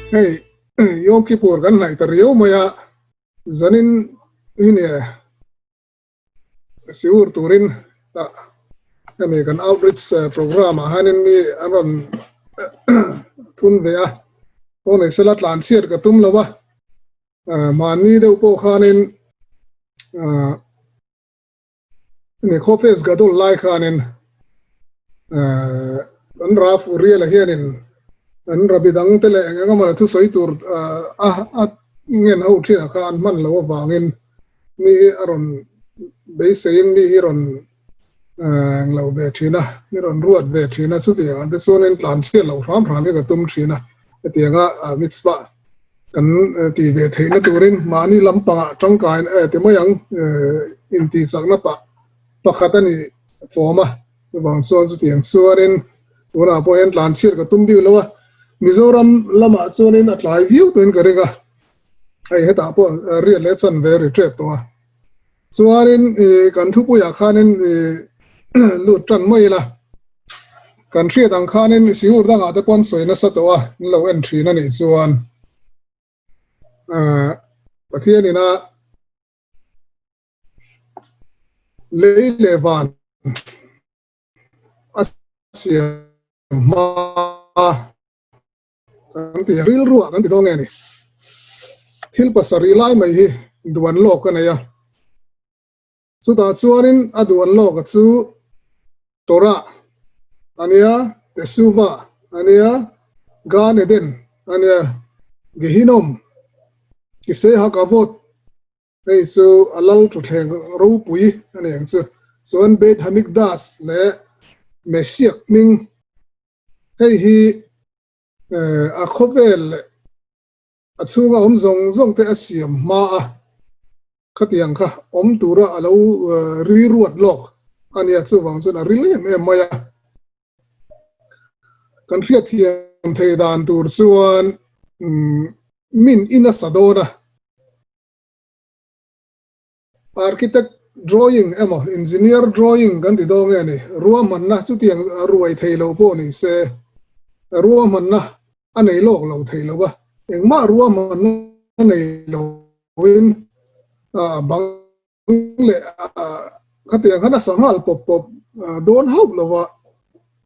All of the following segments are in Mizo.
Hei Yom Kippur kan hnaih ta riau mai a, zanin hi nia siur turin tah hemi kan outreach program ah hianin mi an rawn thun ve a, aw nei sela tlan chhiat ka tum lo a, mahni deuh pawh khanin hemi khawfes gadol lai khanin an Raf Uriel-a hianin an rabi dang te leh eng eng emaw thusawi tur a ngen ho thinah kha an hman loh avangin mi hi a rawn beiseiin mi hi rawn lo ve thin a, mi rawn ruat ve thin a, chutiang ang te chuanin tlan chhiat loh hram hram hi ka tum thin a, hetianga mitzvah kan tih ve theihna turin mahni lampangah tangkain ti mai ang intihsakna pah pakhat a ni fawm a, chuvang chuan chutiang chuanin tunah pawh hian tlan chhiat ka tum bik lo a, Mizoram lamah chuanin a tlai viau tawhin ka ring a. Hei hetah pawh riat leh chan ve ri tep tawh a. Chuanin kan thupuiah khanin lut tan mai ila. Kan hriat ang khanin siur dangah te pawn sawi nasa tawh a, in lo en thin a nih chuan Pathian ina lei leh van a siam hma Kan ti rilruah kan ti dawn nge ni? Thil pasarih lai mai hi duan lawk a nei a. Chutah chuanin a duan lawka chu Torah a nia, Teshuvah a nia, Gan Eden a nia, Gehinom, Kisei Hakavod, hei chu a lal thutthleng ropui a ni ang chu, chuan Beit Hamikdash leh Mesiak hming Hei hi a khawvel leh a chhunga awm zawng zawng te a siam hma a, khatiang kha awm tura a lo ri ruat lawk a nia, chuvang chuan a ril em em mai a. Kan hriatthiam thei dan tur chuan min in a sa dawn a. Architect drawing emaw engineer drawing kan ti dawn nge ni, ruahmanna chutiang ruai thei lo pawh ni se, ruahmanna a nei lawk lo thei lo va, engmah ruahmanna nei loin bang leh khatiang khan a sanghal pawp pawp dawn hauh lo va,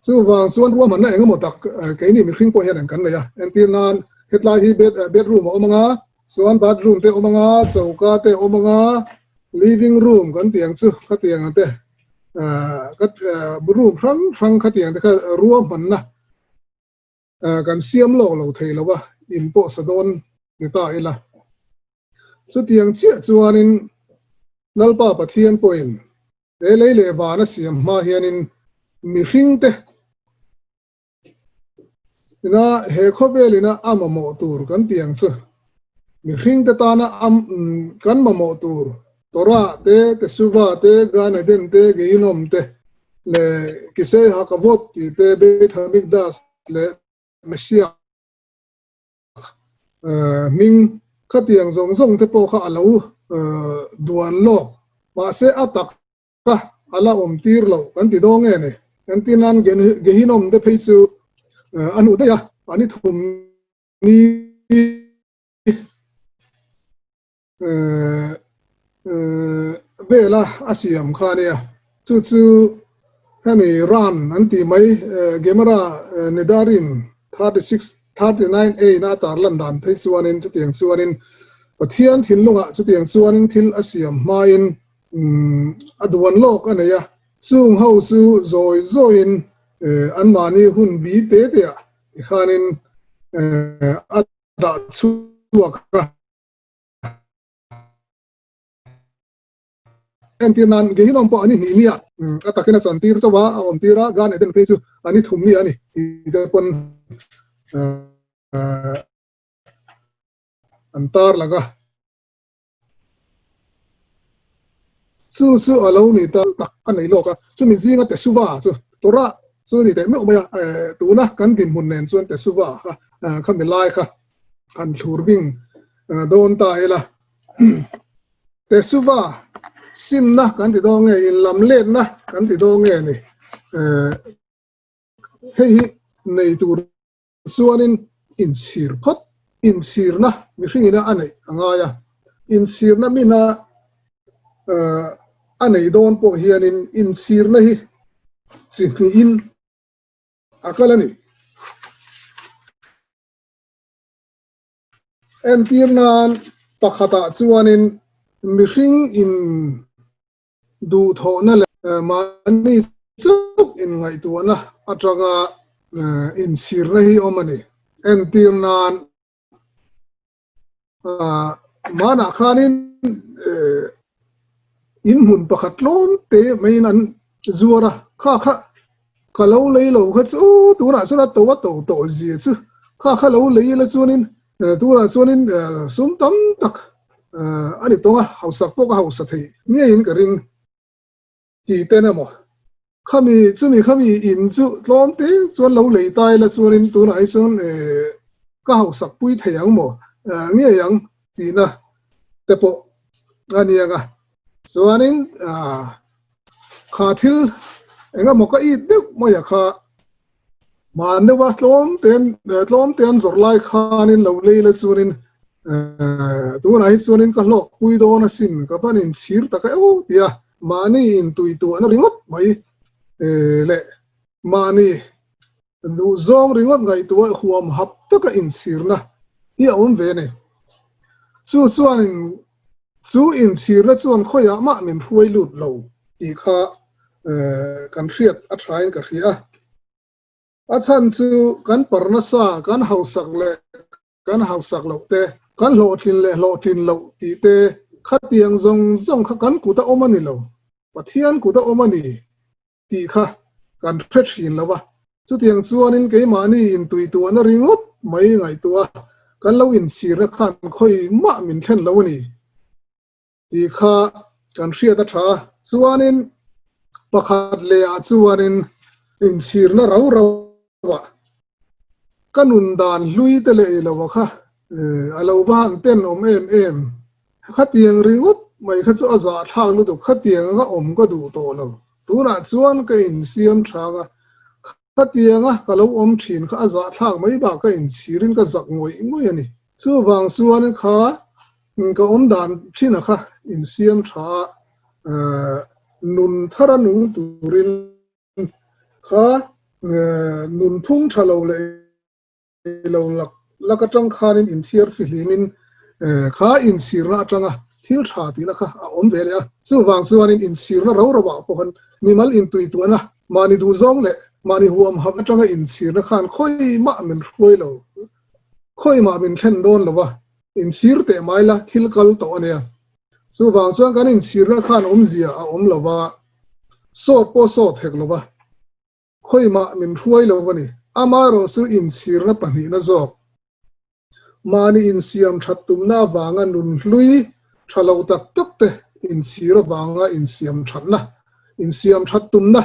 chuvang chuan ruahmanna eng emaw tak keini mihring pawh hian kan nei a, entir nan hetlai hi bedroom a awm ang a, Chuan bathroom te awm anga, choka te awm anga, living room kan tih ang chu khatiang ang te room hrang hrang khatiang te kha ruahmanna kan siam lawk lo thei lo a, in pawh sa dawn ni ta ila. Chutiang chiah chuanin Lalpa Pathian pawhin he lei leh van a siam hma hianin mihring te Ina he khawvel ina a mamawh tur kan tih ang chu mihring te tana kan mamawh tur Torah te, Teshuvah te, Gan Eden te, Gehinom te leh Kisei Hakavot tih te, Beit Hamikdash leh Messiah hming khatiang zawng zawng te pawh kha a lo duan lawk. Mahse a tak Ka a la awm tir loh kan ti dawn nge ni? Entir nan Gehinom te phei chu a hnuh daih a, a ni thum ni vela a siam kha a nia. Chu chu hemi Ran an tih mai Gemara Nedarim 36, 39 a in a tarlan dan phei chuanin chutiang chuanin Pathian thinlungah chutiang chuanin thil a siam hmain A duan lawk a nei a, chung ho chu zawi zawiin anmahni hun bi te te ah tikhanin a dah chhuak a. Entir nan Gehinawm pawh an i hnih nia a takin a chantir chauh a, a awm tir a, Gan Eden phei chu an i thum nia a ni tih te pawn an tar lang a. Chu chu a lo ni ta tak a nei lawk a, chumi zinga Teshuva chu Torah chu ni teh meuh mai a, tuna kan dinhmun nen chuan Teshuva kha khami lai kha han thlur bing dawn ta ila. Teshuva simna kan ti dawn nge, inlamletna kan ti dawn nge ni, hei hi nei tur chuanin inchhir phawt Inchhirna mihringina a neih a ngai a, inchhirna mina a nei dawn pawh hianin inchhirna hi chi hnihin a kal a ni. Entir nan pakhatah chuanin mihring in duhthawhna leh mahni chauh inngaihtuahna atanga inchhirna hi awm a ni. Entir nan manah khanin in hmun pakhat tlawm te maiin an zuar a, kha kha ka lo lei lo kha chu tunah chuan a to a to tawh zia chu kha kha lo lei ila chuanin tunah chuanin sum tam tak a ni tawng a, hausak pawh ka hausa thei ngeiin ka ring tih ten emaw khami chumi khami in chu tlawm te chuan lo lei ta ila chuanin tunah hi chuan ka hausak pui thei ang maw ngei ang tihna te pawh a ni ang a chuanin kha thil engemaw ka it deuh mai a kha Hman deuha tlawm ten tlawm te an zawrh lai khanin lo lei la chuanin tunah hi chuanin ka hlawk pui dawn asin ka van inchhir tak e aw tia mahni intui tuahna ringawt mai leh mahni duhzawng ringawt ngaihtuah huam hap taka inchhirna hi a awm ve a ni. Chu chuanin chu inchhirna chuan khawiah mah min hruai lut lo tih kha kan hriat a thain ka hria a. A chhan chu kan par nasa, kan hausak leh kan hausak loh te, kan hlawhtlin leh hlawhtlin loh tih te, khatiang zawng zawng kha kan kut a awm a ni lo, Pathian kut a awm a ni tih kha kan hre thin lo a. Chutiang chuanin keimahni intuituahna ringawt mai ngaihtuah a, kan lo inchhirna khan khawi mah min thlen lo a ni. Tih kha kan hriat a tha. Chuanin pakhat lehah chuanin inchhirna rau rauah ka nun dan hlui te leh ilo a kha a lo va han ten awm em em. Khatiang ringawt mai kha chu a zahthlak lutuk, khatiang anga awm ka duh tawh lo. Tunah chuan ka insiam thang a, khatianga ka lo awm thin kha a zahthlak mai bak ka inchhirin ka zak ngawih ngawih a ni. Chuvang chuan kha Ka awm dan thin a kha insiam tha a, nun thar a nung turin kha nun phung tha lo leh lo lak lak atang khanin inthiar fihlimin kha inchhirna atanga thil tha tihna kha a awm ve leh a. Chuvang chuanin inchhirna ro ro ah pawhin mimal intuituahna mahni duhzawng leh mahni huamham atanga inchhirna khan khawi mah min hruai lo, khawi mah min thlen dawn lo a. Inchhir teh mai la, thil kal tawh a nia. Chuvang chuan kan inchhirna khan awmzia a awm lo va, sawt pawh sawt hek lo va, khawimah min hruai lo a ni. Amaherawh chu inchhirna pahnihna zawk, mahni insiam that tumna avanga nunhlui tha lo tak tak te inchhir avanga insiam thatna, insiam that tumna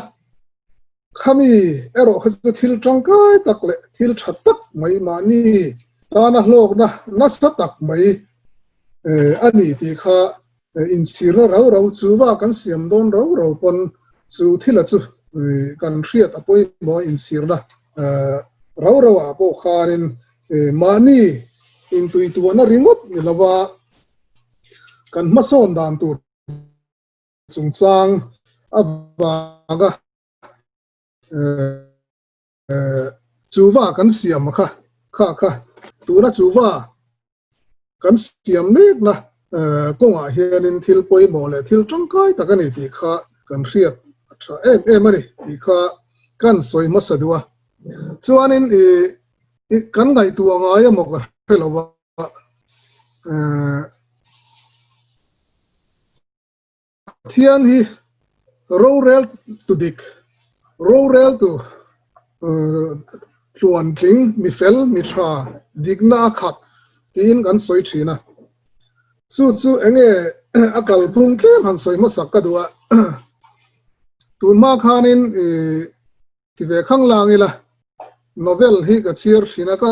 Khami erawh kha chu thil tangkai tak leh thil tha tak mai mahni tana hlawkna nasa tak mai a ni tih kha inchhirna rau rau chu va kan siam dawn rau rau pawn chu thila chu kan hriat a pawimawh a inchhirna rau rau ah pawh khanin mahni intuituahna ringawt ni lova kan hmasawn dan tur chungchang avanga chuva kan siam kha kha kha tuna chuva kan siam mekna kawngah hianin thil pawimawh leh thil tangkai tak a ni tih kha kan hriat a tha em em a ni tih kha kan sawi hmasa duh a. Chuanin kan ngaihtuah ngai emaw ka hre lo a. Pathian hi rorel tu dik, rorel tu tluantling, mi fel, mi tha, dikna a khat tiin kan sawi thin a. Chu chu enge a kalphung tlem han sawi hmasak ka duh a. Tun hma khanin ti ve khang lang ila, novel hi ka chhiar thin a, ka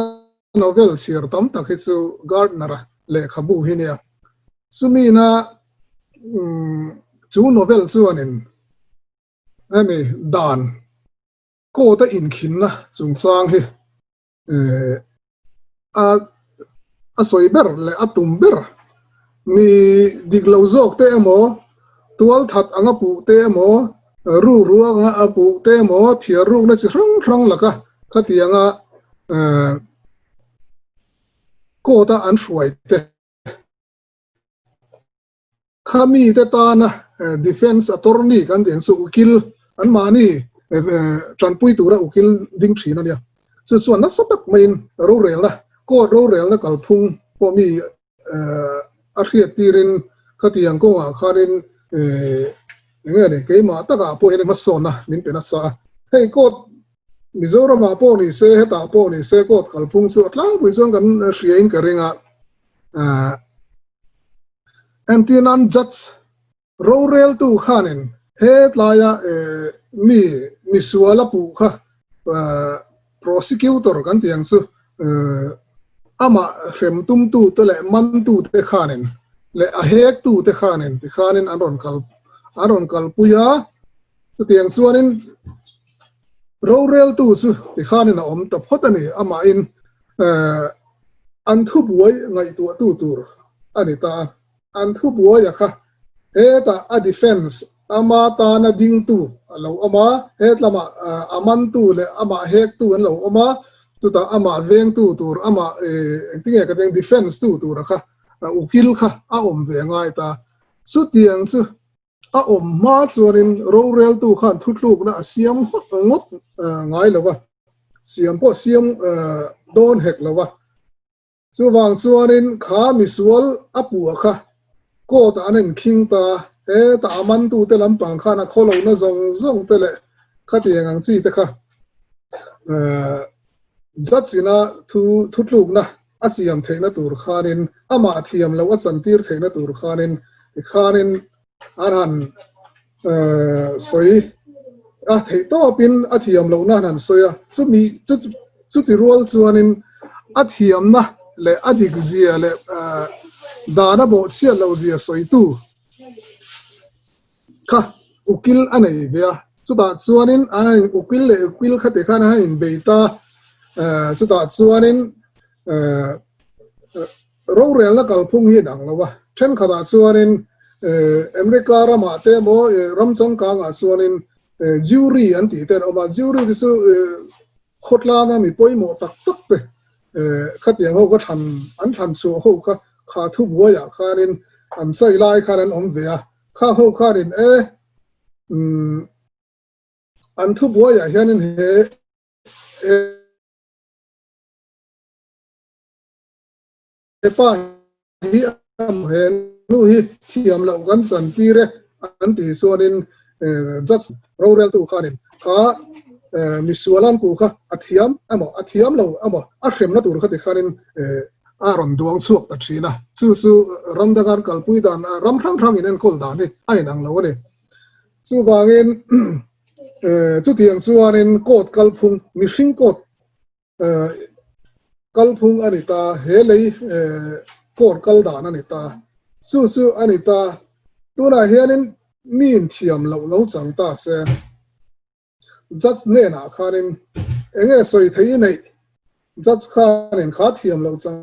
novel chhiar tam tak hi chu Gardner-a lehkhabu hi nia. Chumina chu novel chuanin hemi dan court-a inkhinna chungchang hi a a sawi ber leh a tum ber mi dik lo zawk te emaw, tual that anga puh te emaw, ru ru anga a puh te emaw, phiar rukna chi hrang hrang laka khatianga court a an hruai te. Khami te tana defence attorney kan tih ang chu ukil anmahni tanpui tura ukil ding thin a nia. Chu chuan nasa tak maiin rorelna, court rorelna kalphung pawh mi a hriat tirin khatiang kawngah khanin eng nge ni keimah takah pawh hian hmasawnna min pe nasa a. Hei court Mizoramah pawh ni se hetah pawh ni se court kalphung chu a tlangpui chuan kan hriain ka ring a. Entirnan judge roreltu khanin hetlaia mi misual a puh kha prosecutor kan tih ang chu amah hrem tumtu te leh mantu te khanin leh a hektu te khanin tikhanin an rawn kal an rawn kalpui a, chutiang chuanin roreltu chu tikhanin a awm ta phawt a ni amahin An thubuai ngaihtuahtu tur a ni ta a, an thubuaia kha hetah a defence ama tana dingtu a lo awm a, hetlamah a mantu leh amah hektu an lo awm a, chutah amah vengtu tur amah engtinge ka tih ang defence tu tura kha ukil kha a awm ve ngai ta. Chutiang chu a awm hma chuanin roreltu khan thutlukna a siam ngawt ngawt ngai lo va, siam pawh siam dawn hek lo va. Chuvang chuanin kha misual a puah kha court ah an inkhing ta, hetah a mantute lampang khan a khawlohna zawng zawng te leh khatiang ang chi te kha judge ina thu thutlukna a siam theihna tur khanin amah thiam loh a chantir theihna tur khanin tikhanin an han sawi a theih tawpin a thiam lohna an han sawi a, chumi chuti rual chuanin a thiamna leh a dik zia leh dan a bawhchhiat loh zia sawitu kha ukil a nei ve a, chutah chuanin an han ukil leh ukil kha ti khan an han inbei ta, chutah chuanin rorelna kalphung hi a dang lo a, thenkhatah chuanin America ramah te emaw ram changkangah chuanin jury an tih te an awm a, jury te chu khawtlanga mi pawimawh tak tak te khatiang ho kha thlan an thlan chhuah ho kha kha thubuaiah khanin an chai lai khan an awm ve a. Kha ho khanin e umm an thubuaiah hianin he he pa hi he nu hi thiam loh kan chan tir e an tih chuanin judge roreltu khanin kha misual an pu kha a thiam emaw a thiam lo emaw a hremna tur kha tikhanin a rawn duang chhuak ta thin a, chu chu ram danga an kalpui dan, ram hrang hrang in enkawl dan hi a inang lo a ni. Chuvangin chutiang chuanin court kalphung, mihring court kalphung a ni ta, he lei court kal dan a ni ta, chu chu a ni ta. Tunah hianin mi inthiam loh lo chang ta se. Judge hnenah khanin enge sawi thei i neih? Judge khanin kha thiam loh chang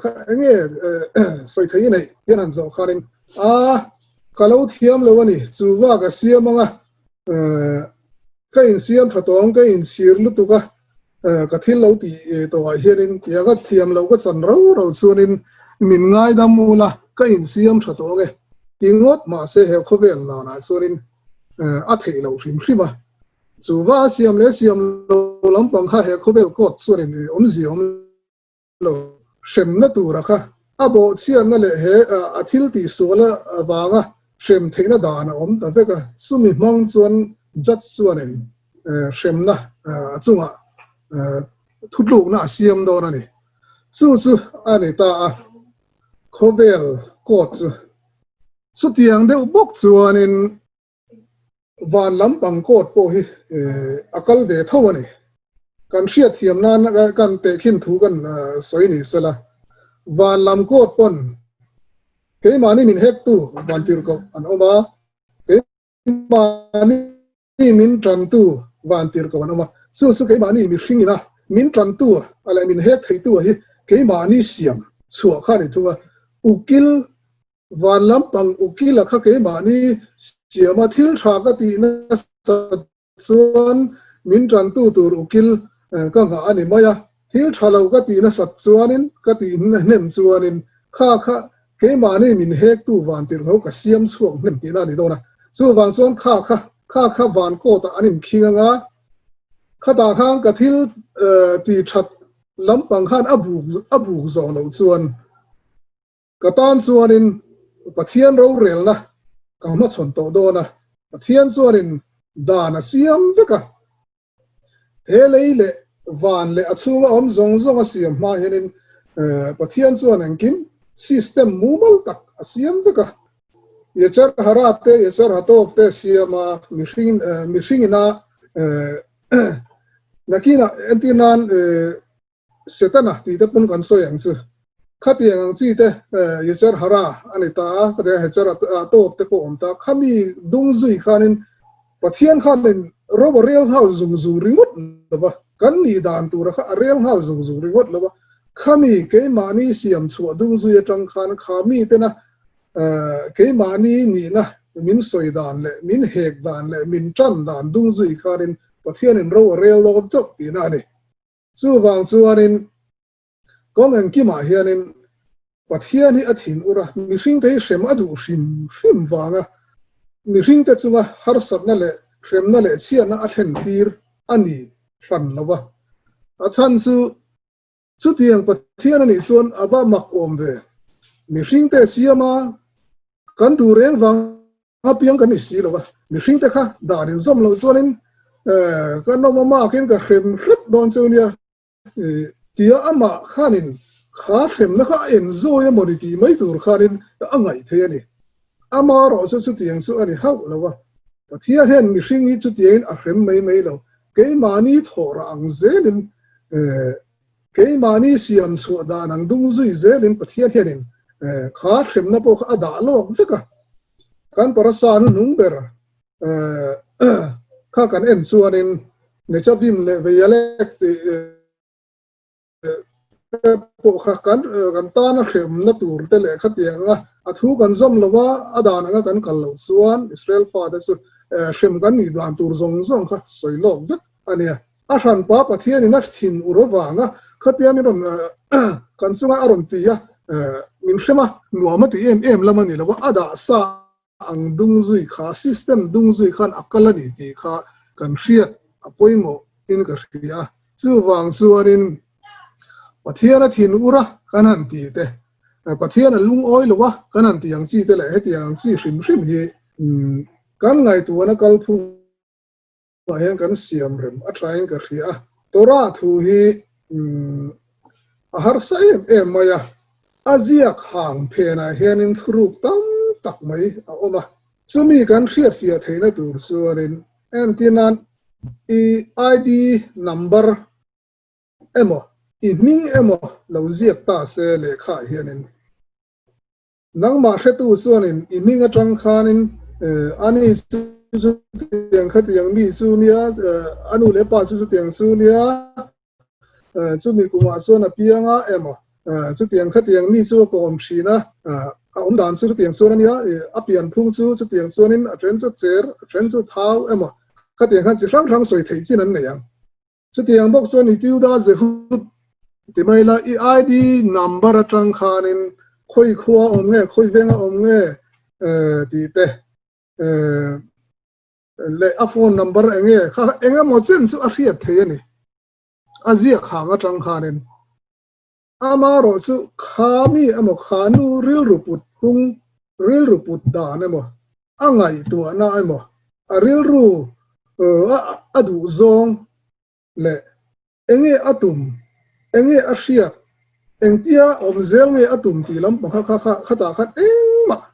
kha enge sawi thei i neih? Tian han zawh khanin a ka lo thiam lo a ni, chu va ka siam anga ka insiam tha tawng ka inchhir lutuk a, ka thil lo tih tawhah hianin tia ka thiam loh ka chan rau rau chuanin min ngaidam ula ka insiam tha tawng e ti ngawt mahse he khawvel nanah chuanin a theih loh hrim hrim a, chu va a siam leh siam lo lampang kha he khawvel court chuanin awmzia awm lo hremna tura kha a bawhchhiatna leh he a thil tihsual avanga hrem theihna dan a awm ta vek a, chumi hmang chuan judge chuanin hremna a chungah thutlukna a siam dawn a ni. Chu chu a ni ta a, khawvel court chu Chutiang deuh bawk chuanin van lampang court pawh hi a kal ve tho a ni. Kan hriatthiam nan kan tehkhin thu kan sawi ni sela, van lam court pawn keimahni min hektu van tirhkoh an awm a, keimahni min tantu van tirhkoh an awm a, chu chu keimahni mihring ina min tantu leh min hek theitu hi keimahni siam. chhuah kha a ni thung a. Ukil, van lampang ukila kha keimahni siama thil tha ka tih nasat chuan min tantu tur ukil ka nghah a ni mai a. Thil tha lo ka tih nasat chuanin, ka tih hnem chuanin kha kha keimahni min hektu van tirhlo ka siam chhuak hnem tihna a ni dawn a. Chuvang chuan kha kha kha kha van kawtah an inkhing anga, khatah khan ka thil tih that lampang khan a buk a buk zawh loh chuan ka tan chuanin Pathian rorelna ka hmachhawn tawh dawn a, Pathian chuanin dan a siam vek a. He lei leh van leh a chhunga awm zawng zawng a siam hma hianin Pathian chuan engkim system mumal tak a siam vek a. Yetzer Hara te, Yetzer Hatov te siam a, mihring mihringina nakinah entir nan Setana tih te pawn kan sawi ang chu. Khatiang ang chi te Yetzer Hara a ni ta a, khatiang Yetzer Hatov te pawh a awm ta. Khami dung zui khanin Pathian khanin ro a rel nghal zung zung ringawt lo va, kan nih dan tura kha a rel nghal zung zung ringawt lo va. Khami keimahni siam chhuah dung zui atang khan kha mitena keimahni nihna min sawi dan leh min hek dan leh min tan dan dung zui khanin Pathianin ro a rel lawm chauh tihna a ni. Chuvang chuanin kawng engkimah hianin Pathian hi a thin ur a, mihringte hi hrem a duh hrim hrim vanga mihringte chunga harsatna leh hremna leh chhiatna a thlen tir a ni hran lo va. A chhan chu chutiang Pathian a nih chuan a va mak awm ve. Mihringte siama kan duh reng vang A piang kan ni si lo a, mihring te kha dan in zawm loh chuanin ka nawm a makin ka hrem hrep dawn chu nia tia amah khanin kha hremna kha a enzawi emaw ni tih mai tur khanin a ngaih thei a ni. Amaherawh chu chutiang chu a ni hauh lo a, Pathian hian mihring hi chutiangin a hrem mai mai lo, keimahni thawhrah ang zelin Keimahni siam chhuah dan ang dung zui zelin Pathian hianin kha hremna pawh kha a dah lawk vek a. Kan parasa hnuhnung ber kha kan en chuanin Nechavim leh Veialek tih te pawh kha kan tana hremna tur te leh khatiang anga a thu kan zawm lo va, a dan anga kan kal loh chuan Israel fate chu hrem kan nih dan tur zawng zawng kha sawi lawk vek a nia. A hranpa Pathianin a thin ur avanga khatia min rawn kan chunga a rawn ti a, min hrem a, nuam a ti em em lam a ni lo a, a dah sa ang dung zui kha, system dung zui khan a kal a ni tih kha kan hriat a pawimawh in ka hria. Chuvang chuanin Pathian a thin ur a kan han ti te, Pathian a lungawi lo a kan han ti ang chi te leh hetiang ang chi hrim hrim hi kan ngaihtuahna kalphung ah hian kan siam rem a thain ka hria a, Torah thu hi a harsa em em mai a, a ziak hang phenah hianin thuruk tam tak mai a awm a, chumi kan hriatfiah theihna tur chuanin entir nan i ID number emaw i hming emaw lo ziak ta se lehkha ah hianin Nangmah hretu chuanin i hming atang khanin ani chu chutiang khatiang mi chu nia, a nu leh pa chu chutiang chu nia, chumi kumah chuan a piang a emaw, chutiang khatiang mi chu a kawm thin a, a awm dan chu chutiang chuan a nia, a pian phung chu chutiang chuanin a then chu cher, a then chu thau emaw, khatiang khan chi hrang hrang sawi theih chin an nei ang. Chutiang bawk chuan i Tiuda Zehut ti mai la, i ID number atang khanin khawi khua awm nge, khawi venga awm nge tih te leh a phone number eng nge kha eng emaw chen chu a hriat thei a ni. A ziak hang atang khanin amarawh chu kha mi emaw kha nu rilru put phung, rilru put dan emaw, a ngaihtuahna emaw, a rilru a duh zawng leh enge a tum, enge a hriat, engtia awm zel nge a tum tih lampang kha kha khatah khan engmah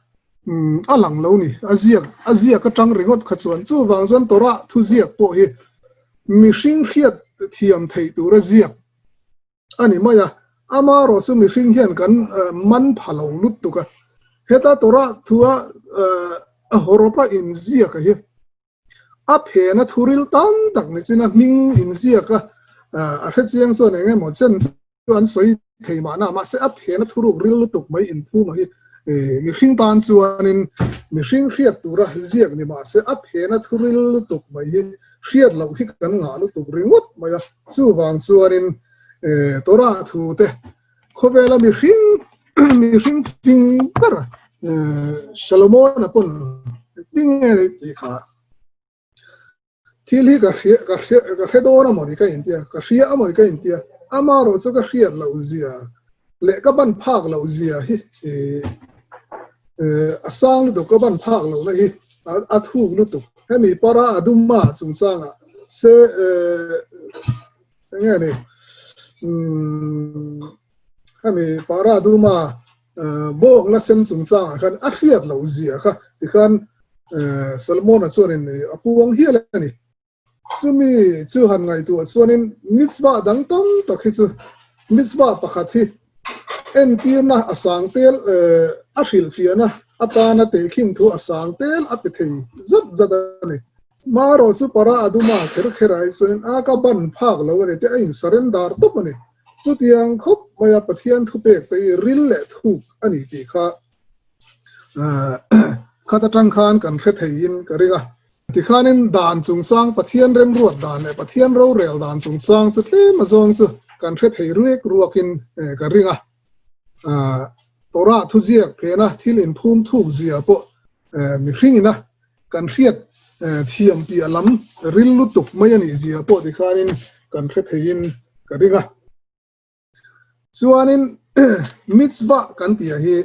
a lang lo ni. A ziak a ziak atang ringawt kha chuan chuvang chuan Torah thuziak pawh hi mihring hriat thiam theih tura ziak a ni mai a, amarawh chu mihring hian kan man pha lo lutuk a, heta Torah thua hawrawpa inziak a hi a phena thuril tam tak ni chin a hming inziak a, a hrechiang chuan eng emaw chen chu an sawi. thei mahna mahse a phena thuruk ril lutuk mai inphum ang hi mihring tan chuanin mihring hriat tura ziak ni mahse a phena thuril lutuk mai hi hriat loh hi kan ngah lutuk ringawt mai a, chuvang chuanin Torah thu te khawvela mihring mihring fing ber Solomon-a pawn tinge tih kha Thil hi ka hria ka hria ka hre dawn a mawni ka intia, ka hria a mawni ka intia, amarawh chu ka hriat loh zia leh ka ban phak loh zia hi a sang lutuk, ka ban phak lohna hi a thuk lutuk. Hemi para a duma chungchangah se eng nge ni hemi para a duma Bawng la sen chungchangah khan a hriat loh zia kha tikhan Solomon-a chuanin a puang hial a ni. Chumi chu han ngaihtuah chuanin mitzvah dang tam tak hi chu mitzvah pakhat hi entirna a sang tel a hrilhfiahna atana tehkhin thu a sang tel a pe thei zat zat a ni. Marawh chu para a duma kher kher ah hi chuanin a ka ban phak lo a ni tih a in surrender tawp a ni. Chutiang khawp maia Pathian thupek te hi ril leh thuk a ni tih kha khat atang khan kan hre theiin ka ring a. Tikhanin dan chungchang Pathian remruat dan leh Pathian rorel dan chungchang chu tlem azawng chu kan hre thei ruak ruakin ka ring a. Torah thuziak phena thil inphum thuk zia pawh mihringina kan hriat thiam piah lam ril lutuk mai a nih zia pawh tikhanin kan hre theiin ka ring a. Chuanin mitzvah kan tih ah hi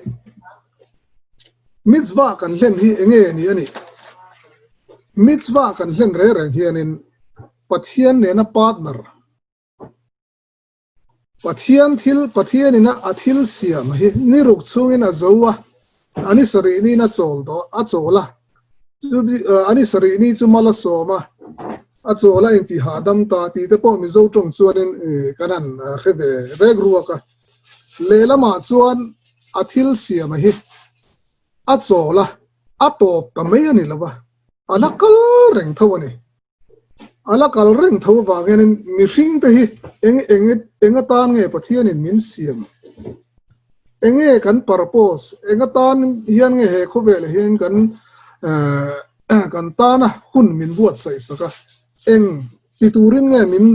mitzvah kan hlen hi enge ni a nih? Mitzvah kan hlen reng reng hianin Pathian nena partner Pathian thil, Pathianin a thil siam hi ni ruk chhungin a zo a, a ni sarih niin a chawl tawh, a chawl a, a ni sarih ni chu mal a sawm a, a chawl a inti hahdam ta tih te pawh Mizo tawng chuanin kan han hre ve rek ruak a. Lehlamah chuan a thil siam hi a chawl a, a tawp ta mai a ni lo va, a la kal reng tho a ni. A la kal reng tho avang hianin mihring te hi eng eng eng atan nge Pathianin min siam? Enge kan purpose? Eng atan hian nge he khawvel hian kan kan tana hun min buatsaih sak a? Eng ti turin nge min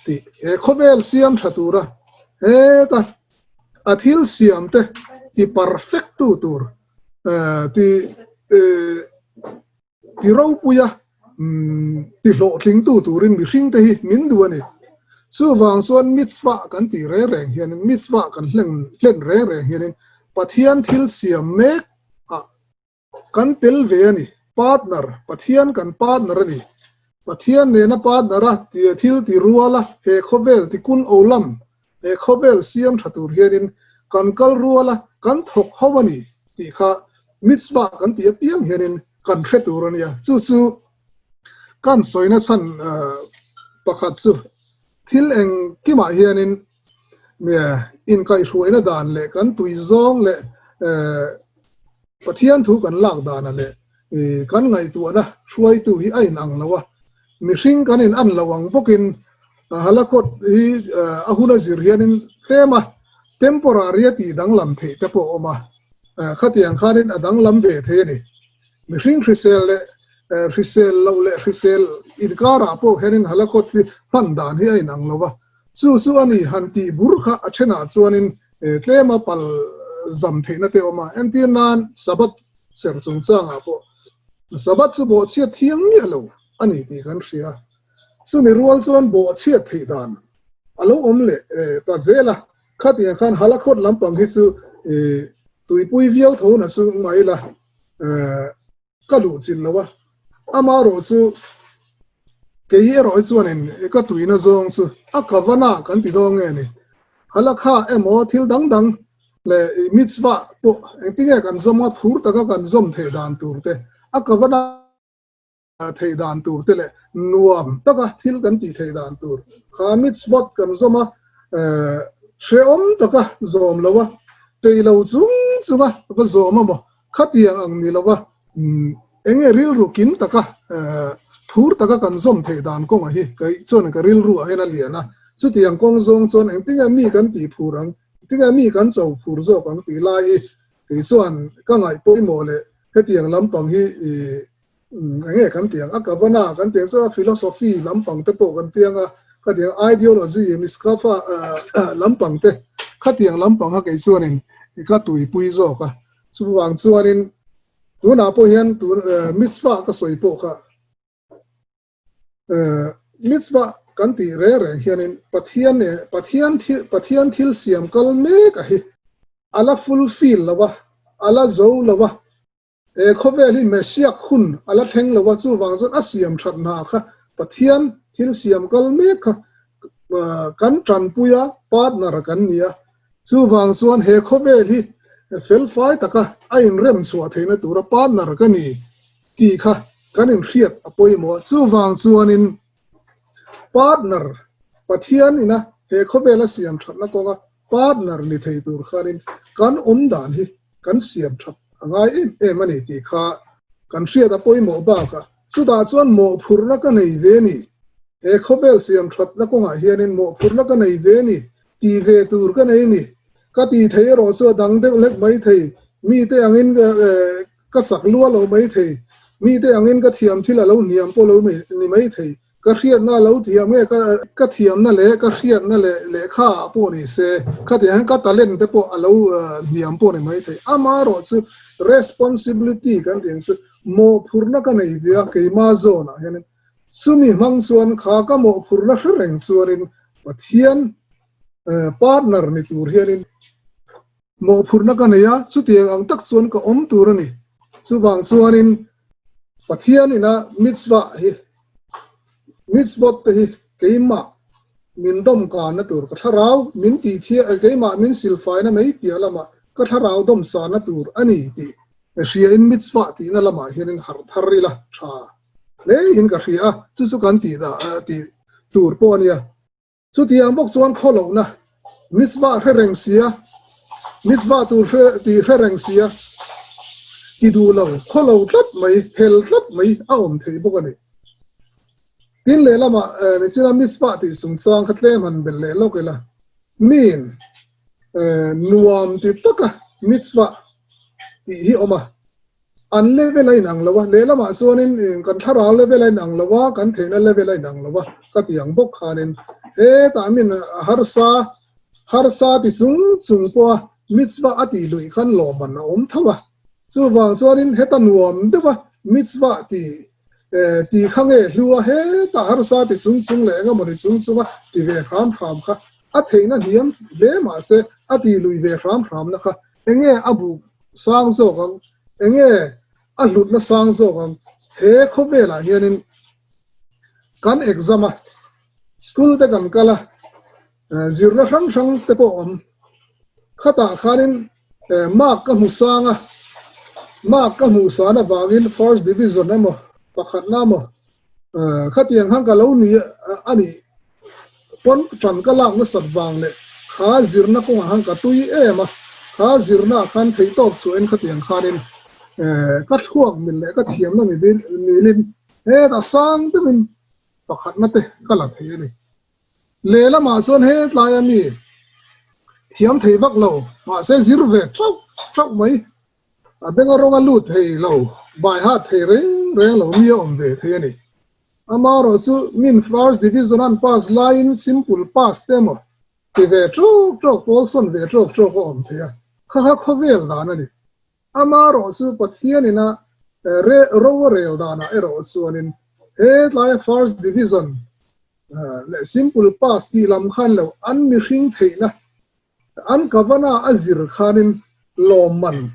tih? He khawvel siam tha tura heta a thil siam te ti perfect tu tur ti Ti ropuia ti hlawhtlingtu turin mihringte hi min duh a ni. Chuvang chuan mitzvah kan tih reng reng hianin, mitzvah kan hlen hlen reng reng hianin Pathian thil siam mek ah kan tel ve a ni. Partner, Pathian kan partner a ni. Pathian nena partner a thil ti ruala he khawvel tikun olam, he khawvel siam tha tur hianin kan kal ruala kan thawk ho a ni tih kha mitzvah kan tih apiang hianin kan hre tur a nia. Chu chu kan sawina chhan pakhat chu thil engkimah hianin inkaihhruaina dan leh kan tui zawng leh Pathian thu kan lak dana leh kan ngaihtuahna hruaitu hi a inang lo a, mihring kan in an lo ang bawkin Halakhot hi a hun a zir hianin tlem a, temporary a tih danglam theih te pawh a awm a, khatiang khanin a danglam ve thei a ni. Mihring hrisel leh hrisel loh leh hrisel inkarah pawh hianin Halakhot hi hman dan hi a inang lo a, chu chu a ni han tih bur kha a thenah chuanin tlem a pal zam theihna te a awm a, entir nan Sabbath serh chungchangah pawh Sabbath chu bawhchhiat thiang miah lo a ni tih kan hria. Chumi rual chuan bawhchhiat theih dan a lo awm leh ta zel a, khatiang khan Halakhawt lampang hi chu tuipui viau tho na chu mai la ka luh chilh lo a, amarawh chu kei erawh hi chuanin ka tuina zawng chu a kavana kan ti dawn nge ni, Halakha emaw thil dang dang leh mitzvah pawh engtinge kan zawm a, phur taka kan zawm theih dan tur te a kavana. Theih dan tur te leh nuam taka thil kan tih theih dan tur kha mitzvot kan zawm a, hrehawm taka zawm lo a, peih lo chung chunga va zawm a maw khatiang ang ni lo a, eng nge rilru kim taka phur taka kan zawm theih dan kawngah hi kei chuan ka rilru ah hian a lian a, chutiang kawng zawng chuan engtinge mi kan tih phur ang. Tinge mi kan cho phur zawk ang tih lai hi kei chuan ka ngaih pawimawh leh hetiang lampang hi enge kan tih ang a kavana kan tih ang chu a philosophy lampang te pawh kan tih ang a khatiang ideology miskafa lampang te khatiang lampang kha kei chuanin ka tuipui zawk a chuvang chuanin tunah pawh hian tun mitzvah ka sawi pawh kha Mitzvah kan tih reng reng hianin Pathian nen Pathian thil Pathian thil siam kal mek a hi a la fulfill lo a, a la zo lo a, he khawvel hi Messiah hun a la thleng lo a, chuvang chuan a siam that hna kha Pathian thil siam kal mek kha kan tanpui a, partner kan ni a, chuvang chuan he khawvel hi felfai taka a inrem chhuah theihna tura partner ka ni tih kha kan inhriat a pawimawh. Chuvang chuanin partner Pathian ina he khawvela siam thatna kawnga partner ni thei tur khanin kan awm dan hi kan siam that a ngai em em a ni tih kha kan hriat a pawimawh bakah chutah chuan mawhphurhna ka nei ve ni. He khawvel siam thatna kawngah hianin mawhphurhna ka nei ve ni, tih ve tur ka nei ni. Ka tih thei erawh chu a dang deuh hlek mai thei. Mite angin Ka chak lua lo mai thei. Mite angin ka thiam thil a lo hniam pawh lo ni mai thei. Ka hriatna a lo thiam nge ka ka thiamna leh ka hriatna leh lehkha ah pawh ni se khatiang hian ka talent te pawh a lo hniam pawh ni mai thei. Amaherawh chu responsibility kan tih ang chu mawhphurhna ka nei ve a keima zawnah hianin chumi hmang chuan kha ka mawhphurhna hre reng chuanin Pathian partner ni tur hianin Mawhphurhna ka nei a, chutiang ang tak chuan ka awm tur a ni. Chuvang chuanin Pathian ina mitzvah hi, mitzvot te hi keimah min dawm kanna tur, ka thlarau min tih thiah, keimah min silfaina mai piah lamah ka thlarau dawm sanna tur a ni tih hriain mitzvah tihna lamah hianin harh thar ila tha hle in ka hria a, chu chu kan tih dah tih tur pawh a nia. Chutiang bawk chuan khawlohna mitzvah hre reng sia, mitzvah tur hre tih hre reng sia, ti duh lo, khawlo tlat mai, hel tlat mai a awm thei bawk a ni. Tin lehlamah nichina mitzvah tih chungchang kha tlem han belh leh lawk ila, miin nuam ti taka mitzvah tih hi awm a, An level a inang lo a, lehlamah chuanin kan thlarau level a inang lo a, kan theihna level a inang lo a ka ti ang bawk khanin hetah min harsa harsa ti chung chung pawha mitzvah a tih luih khan lawmman a awm tho a, chuvang chuanin heta nuam deuh a mitzvah ti ti kha nge hlu a, hetah harsa ti chung chung leh engemaw ni chung chung a ti ve hram hram kha a theihna hniam hle mahse a tih luih ve hram hramna kha Enge a buk sang zawk ang? Enge a hlutna sang zawk ang? He khawvelah hianin kan exam a, school te kan kal a, zirna hrang hrang te pawh awm. Khatah khanin mark ka hmu sang a, mark ka hmuh san avangin first division emaw pakhatna emaw Khatiang khan ka lo ni a nih pawn tan ka lak nasat vang leh kha zirna kawngah khan ka tui em a, kha zirna ah khan theihtawp chhuahin khatiang khanin ka thluak mil leh ka thiamna milin hetah sang deuhin pakhatna te ka la thei a ni. Lehlamah chuan hetlai a mi thiam thei vak lo mahse zir ve tauh tauh mai. A benga rawng a lut thei lo, bai hat thei reng reng lo mi a awm ve thei a ni. Amaherawh chu min first division an pass laiin simple pass te emaw ti ve tawk tawk, pawl sawn ve tawk tawk a awm thei a, kha kha khawvel dan a ni. Amaherawh chu Pathianin a ro a rel danah erawh chuanin hetlaia first division leh simple pass tih lam khan lo an mihring theihna An kavana a zir khanin lawmman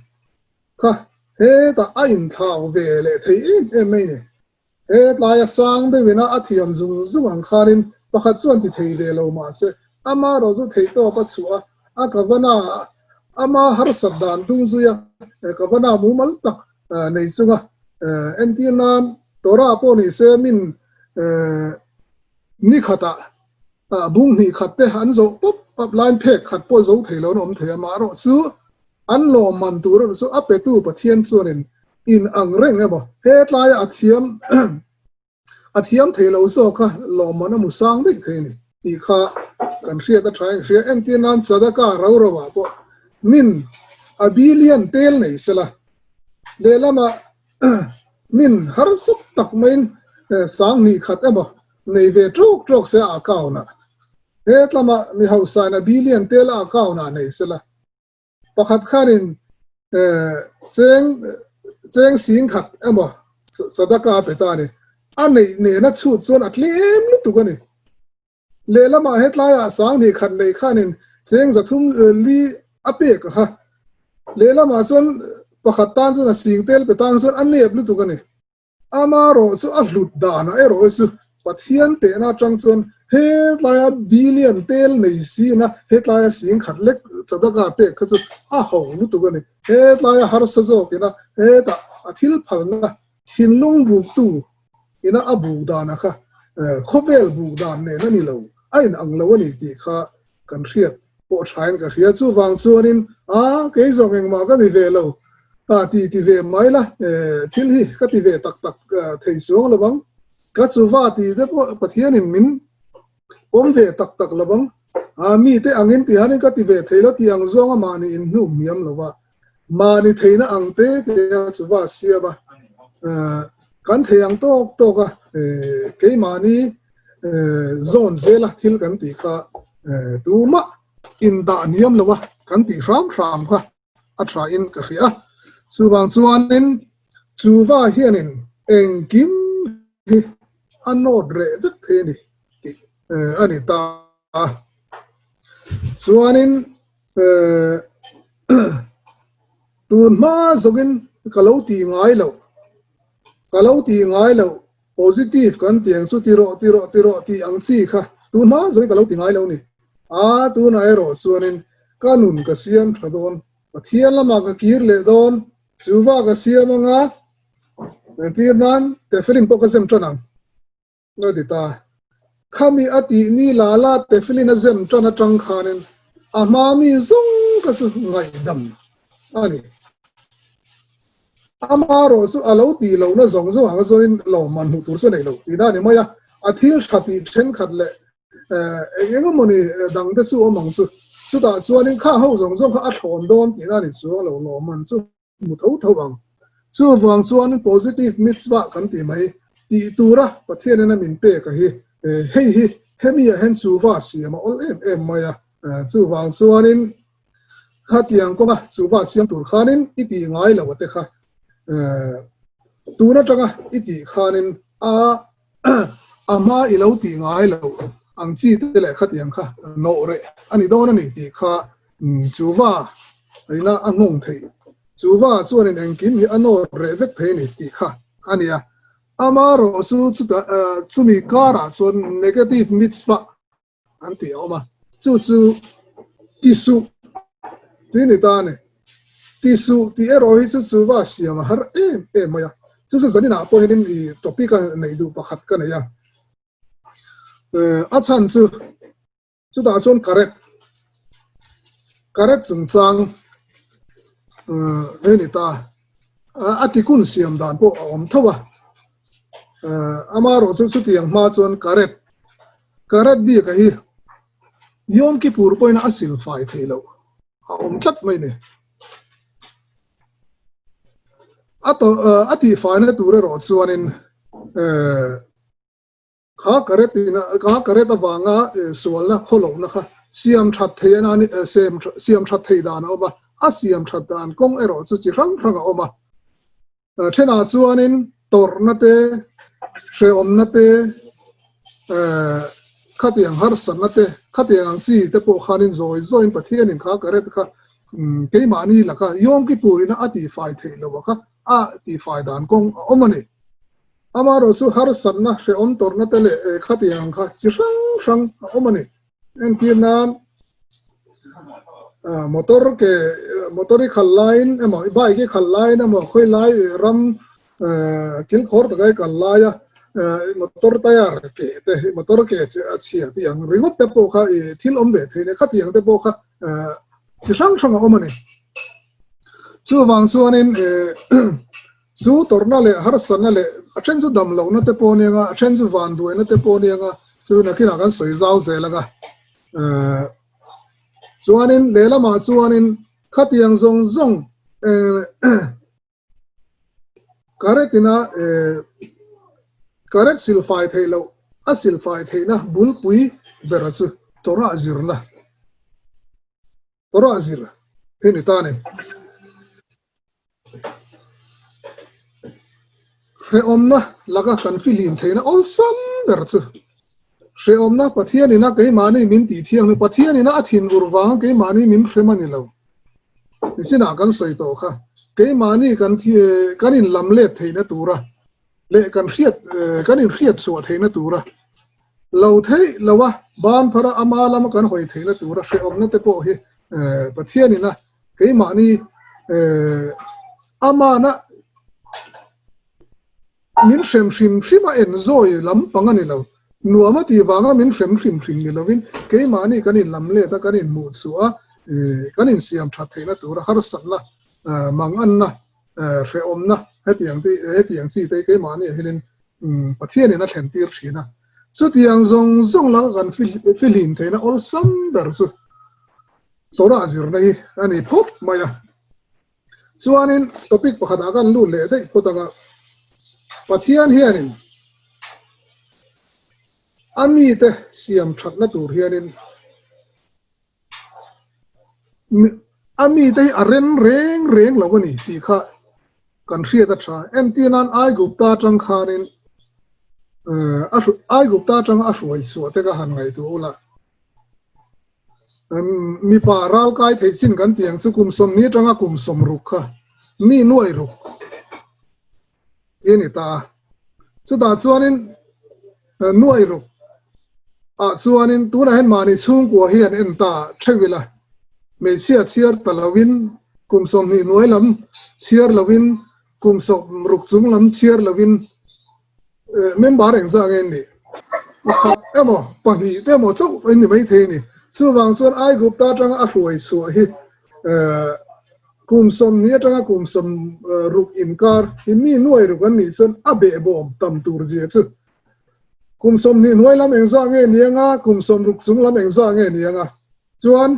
kha hetah a inthlau ve leh thei em em mai ni. Hetlai a sang deuhin a a thiam zung zung ang khanin pakhat chuan ti thei ve lo mahse ama erawh chu theihtawp a chhuah a, a kavana ama harsat dan dung zui a, kavana mumal tak nei chunga entir nan Torah pawh ni se min ni khatah Bung hnih khat te an zawh pawp pawp laiin phek khat pawh zo thei lo an awm thei a, maherawh chu an lawmman tur erawh chu a petu Pathian chuanin in ang reng emaw hetlaia a thiam a thiam thei lo zawk kha lawmman a hmu sang daih thei a ni tih kha kan hriat a tha in hria. Entir nan sadaka ro ro ah pawh min a billion tel nei sela lehlamah min harsat tak maiin sang hnih khat emaw nei ve tawk tawk se a account ah hetlamah mi hausain a billion tel a account ah nei sela Pakhat khanin cheng cheng sing khat emaw sadaka a pe ta a ni. A neih nena chhut chuan a tlem lutuk a ni. Lehlamah hetlaiah sang hnih khat neih khanin cheng zathum li a pek a kha. Lehlamah chuan pakhat tan chuan a sing tel pe tan chuan a nep lutuk a ni. Amarawh chu a hlut danah erawh chu Pathian tehna atang chuan hetlaia billion tel nei sina hetlaia sing khat lek chadaka pek kha chu a ho lutuk a ni. Hetlaia harsa zawkina hetah a thil phalna thinlung buktu ina a buk danah kha khawvel buk dan nen a ni lo, a inang lo a ni tih kha kan hriat pawh thain ka hria. Chuvang chuanin, A, kei zawng engmah ka ni ve lo, a ti ti ve mai la, thil hi ka ti ve tak tak thei chuang lo ang, ka chuva ti te pawh Pathianin min pawm ve tak tak lo ang, a, mite angin ti hanin ka ti ve thei lo tih ang zawnga mahni inhnuh hmiam lo va, mahni theihna ang te te a chuva siam a, kan thei ang tawk tawk a, keimahni zawn zela thil kan tih kha tumah indah hniam lo a kan tih hram hram kha a tha in ka hria a. Chuvang chuanin chuva hianin engkim hi a nawt reh vek thei a ni tih a ni ta a. Chuanin tun hma zawngin ka lo tih ngai loh, ka lo tih ngai loh Positive kan ti ang chu ti rawh ti rawh ti rawh tih ang chi kha tun hma zawngin ka lo ti ngai lo ni. A tunah erawh chuanin ka nun ka siam tha dawn, Pathian lamah ka kir leh dawn, chu va ka siam anga entir nan tefilin pawh ka zem tan ang a ti ta. Khami a tih ni la la tefilin a zem tan atang khanin a hma mi zawng kha chu ngaihdam a ni. Amarawh chu a lo tih lohna zawng zawng ang chuanin lawmman hmuh tur chu a nei lo tihna a ni mai a, a thil tha tih thenkhat leh eng eng emawni dang te chu awm ang chu. Chutah chuanin kha ho zawng zawng kha a thlawn dawn tihna a ni chuang lo, lawmman chu hmu tho tho ang. Chuvang chuanin positive mitzvah kan tih mai tih tura Pathianin a min pek a hi hei hi hemi ah hian chuva siam a awl em em mai a, chuvang chuanin Khatiang kawnga chuva siam tur khanin i tih ngai lo ate kha tun atanga i tih khanin a a hma i lo tih ngai lo ang chi te leh khatiang kha nawh reh a ni dawn a ni tih kha chuva ina a nghawng theih chuva chuanin engkim hi a nawt reh vek thei a ni tih kha a ni a. Amarawh chu chutah chumi karah chuan negative mitzvah an tih a awm a, chu chu ti suh tih ni ta a ni. Ti suh tih erawh hi chu chu va siam a har em em mai a, chu chu zaninah pawh hianin i topic a neih duh pakhat ka nei a, a chhan chu chutah chuan karet karet chungchang hei ni ta a tikun siam dan pawh a awm tho a, amaherawh chu chutiang hma chuan karet Karet bik a hi Yom Kippur pawhin a sil fai thei loh a awm tlat mai ni. A to a tih faina tur erawh chuanin kha karet ina kha karet avanga sualna khawlohna kha siam that thei a ni siam that thei dan a awm a, a siam that dan kawng erawh chu chi hrang hrang a awm a. Thenah chuanin tawrhna te, hrehawmna te, khatiang harsatna te, khatiang ang chi te pawh khanin zawi zawiin Pathianin kha ka ret kha keimahni laka Yom Kippur-ina a tihfai theih loh a kha a tihfai dan kawng a awm a ni. Amaherawh chu harsatna, hrehawm tawrhna te leh khatiang ang kha chi hrang hrang a awm a ni. Entir nan motor ke motor i khal laiin emaw i bike i khal laiin emaw khawi lai ram kilkhawr taka i kal laia motor tire ke te motor ke che a chhia tih ang ringawt te pawh kha i thil awm ve thei nia khatiang te pawh kha chi hrang hrang a awm a ni. Chuvang chuanin Chu tawrhna leh harsatna leh a then chu dam lohna te pawh a nia nga, a then chu van duaina te pawh a nia nga, chu nakinah kan sawi zau zel ang a. Chuanin lehlamah chuanin khatiang zawng zawng karetina karet silfai theih loh a silfai theihna bulpui bera chu Torah zirna Torah zir hi ni ta a ni. Hrehawmna laka kan fihlim theihna awlsam ber chu hrehawmna Pathianina keimahni min tih thiang hi Pathianina a thin ur vanga keimahni min hrem a ni lo. Nichinah kan sawi tawh kha keimahni kan kan inlam let theihna tura leh kan hriat kan inhriat chhuah theihna tura lo theih lo a ban phara ama lama kan hawi theihna tura hrehawmna te pawh hi Pathianina keimahni amana min hrem hrim hrim a en zawi lam pang a ni lo. Nuam a tih vanga min hrem hrim hrim ni lovin keimahni kan inlam let a, kan inhmuh chhuah a, kan insiam that theihna tura harsatna, manganna, hrehawmna hetiang te hetiang chi te keimahni ah hianin Pathianin a thlen tir thin a. Chutiang zawng zawng laka kan fihlim theihna awlsam ber chu Torah zirna hi a ni phawt mai a. Chuanin topic pakhatah kan lut leh daih phawt ang a, Pathian hianin a mite siam thatna tur hianin a mite hi a rem reng reng lo a ni tih kha kan hriat a tha. Entir nan Aigupta atang khanin Aigupta atanga a hruai chhuah te ka han ngaihtuah ula. Mipa ral kai thei chin kan tih ang chu kum sawmni atanga kum sawm ruk kha mi nuai ruk tih a ni ta a. Chutah chuanin nuai ruk ah chuanin tunah hian mahni chhungkua hi an en ta theuh ila, hmeichhia chhiar ta loin kum 20 hnuai lam chhiar loin kum 60 chung lam chhiar loin Member engzah nge an nih? Pakhat emaw, pahnih te emaw chauh an ni maithei a ni. Chuvang chuan Aigupta atanga a hruai chhuah hi kum 20 atanga kum 60 inkar hi mi nuai ruk an nih chuan a behbawm tam tur zia chu kum 20 hnuai lam engzah nge ni anga, kum 60 chung lam engzah nge ni anga chuan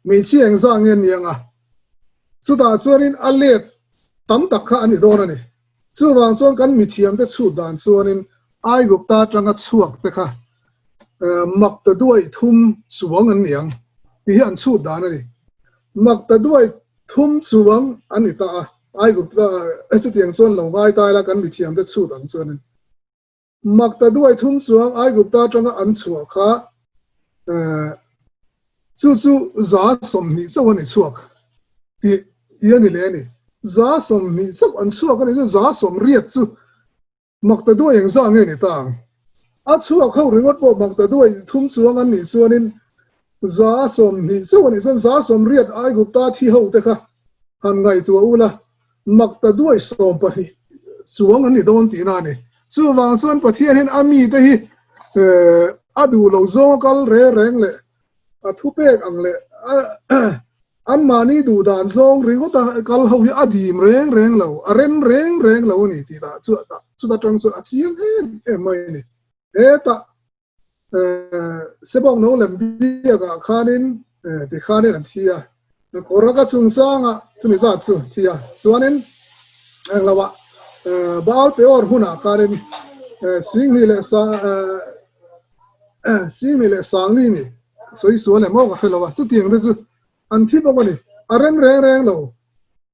Hmeichhia engzah nge ni anga? Chutah chuanin a let tam tak kha a ni dawn a ni. Chuvang chuan kan mithiamte chhut dan chuanin Aigupta atanga chhuak te kha mak ta duai thum chuang an ni ang tih hi an chhut dan a ni. Mak ta duai thum chuang an ni ta a, Aigupta chutiang chuan lo ngai ta ila kan mithiamte chhut ang chuanin. Mak ta duai thum chuang Aigupta atanga an chhuah kha chu chu 20% chauh a ni chhuak tih tih a ni leh a ni. 20% chauh an chhuak a ni chu 80% chu mak ta duai engzah nge ni ta ang? A chhuak ho ringawt pawh mak ta duai thum chuang an nih chuanin 20% chauh a nih chuan 80% Aigupta thi ho te kha han ngaihtuah ula mak ta duai 12 chuang an ni dawn tihna a ni. Chuvang chuan Pathian hian a mite hi a duh lo zawng a kal re reng leh a thupek ang leh anmahni duh dan zawng ringawt a kal ho hi a dim reng reng lo, a rem reng reng lo a ni tih dah chu chuta tang chuan a chiang em em mai a ni. Hetah Sebawng no lem biakah khanin tikhanin an thi a, Koraka chungchanga chumi zat chu thi a, chuanin engloah Baal Peor hmunah khanin Singhnih leh Singhnih leh Sangli mi sawi sual em aw ka hre lo a, chutiang te chu an thi bawk a ni, a rem reng reng lo,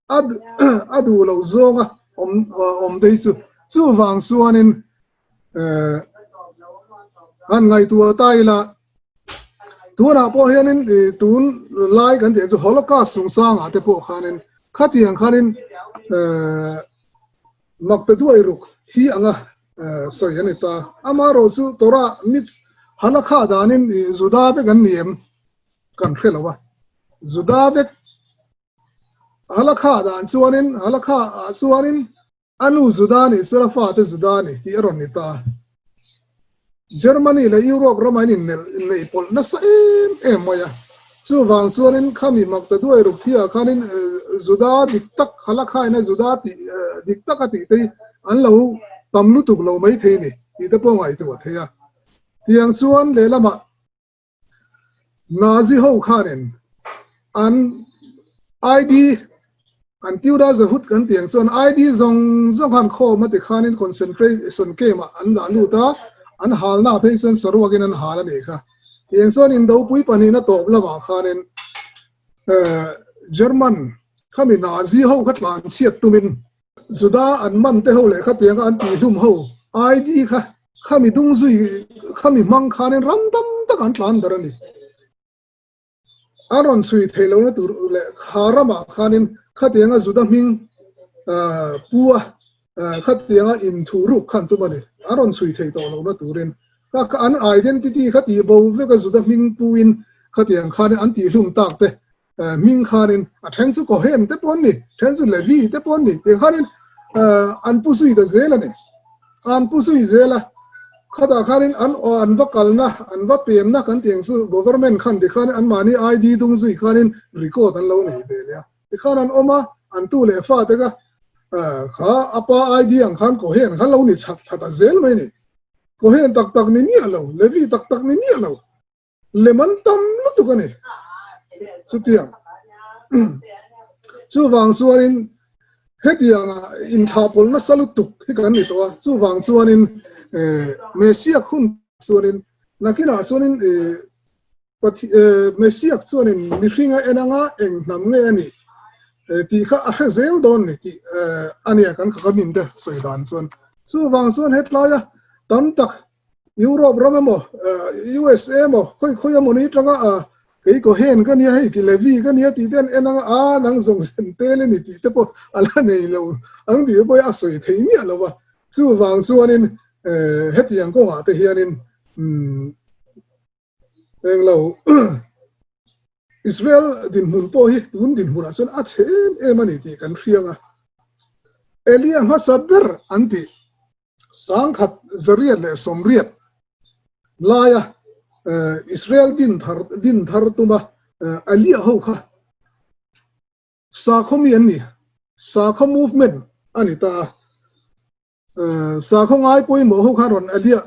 a duh loh zawnga awm te hi chu chuvang chuanin Han ngaihtuah ta ila, tunah pawh hianin tun lai kan tih chu Holocaust chungchangah te pawh khanin khatiang khanin mak ta duai ruk thi anga sawi a ni ta. Amaherawh chu Torah mit Halakha danin Juda vek an ni em kan hre lo a, Juda vek Halakha dan chuanin Halakha ah chuanin A nu Juda nih chuan a fate Juda ni tih a rawn ni ta. Germany leh Europe rama in inneih pawlh nasa em em mai a. Chuvang chuanin khami mak ta duai ruk thiah khanin Juda dik tak halakhaina Juda tih dik tak a tih te hi an lo tam lutuk lo mai thei ni tih te pawh ngaihtuah thei a. Tiang chuan lehlamah. Nazi ho khanin an ID an Teuda Zahut kan tih ang chuan ID zawng zawng khan khawm a ti khanin concentration camp ah an dah lut a, an halna ah phei chuan saruakin an hal a nih kha. Tiang chuan indopui pahnihna tawp lamah khanin German khami Nazi ho kha tlan chhiat tumin Juda an man te ho leh khatianga an tihhlum ho ID kha khami dung zui khami hmang khanin ram tam tak an tlan dar a ni. An rawn chhui theih lohna tur leh kha ramah khanin khatianga Juda hming pua khatianga inthu ruk khan tum a ni. An rawn chhui theih tawh lohna turin kha an identity kha tih bo veka Juda hming puin khatiang khanin an tihhlum tak te hming khanin a then chu Cohen te pawh an ni, then chu Levi te pawh an ni tih khanin an pu zui ta zel a ni. An pu zui zel a, khatah khanin an an va kalna, an va pemna kan tih ang chu government khan tikhan anmahni ID dung zui khanin record an lo nei ve leh a. Tikhan an awm a, an tu leh fa te kha kha a pa ID ang khan Cohen khan lo ni chat that a zel mai a ni. Cohen tak tak ni miah lo, Levi tak tak ni miah lo. Lem an tam lutuk a ni. Chutiang. Chuvang chuanin hetianga inthahpawlh nasa lutuk hi kan ni tawh a. Chuvang chuanin Messiah hun chuanin nakinah chuanin Messiah chuanin mihringa en anga eng hnam nge a nih tih kha a hre zel dawn ni tih a nia kan khakamim te sawi dan chuan. Chuvang chuan hetlaia tam tak Europe ram emaw, USA emaw, khawi khawi emaw ni tanga a kei Cohen ka nia hei ki Levi ka nia tih te an en anga a nang zawng zen tel a ni tih te pawh a la nei lo ang tih te pawh hi a sawi thei miah lo va. Chuvang chuanin hetiang kawngah te hianin englo Israel dinhmun pawh hi tun dinhmunah chuan a chhe em em a ni tih kan hriang a. Elia hmasa ber an tih 1980 laia Israel din thar din thar tuma Elia ho kha sakhaw mi an ni, sakhaw movement a ni ta a. Sakhaw ngai pawimawh ho kha rawn Elia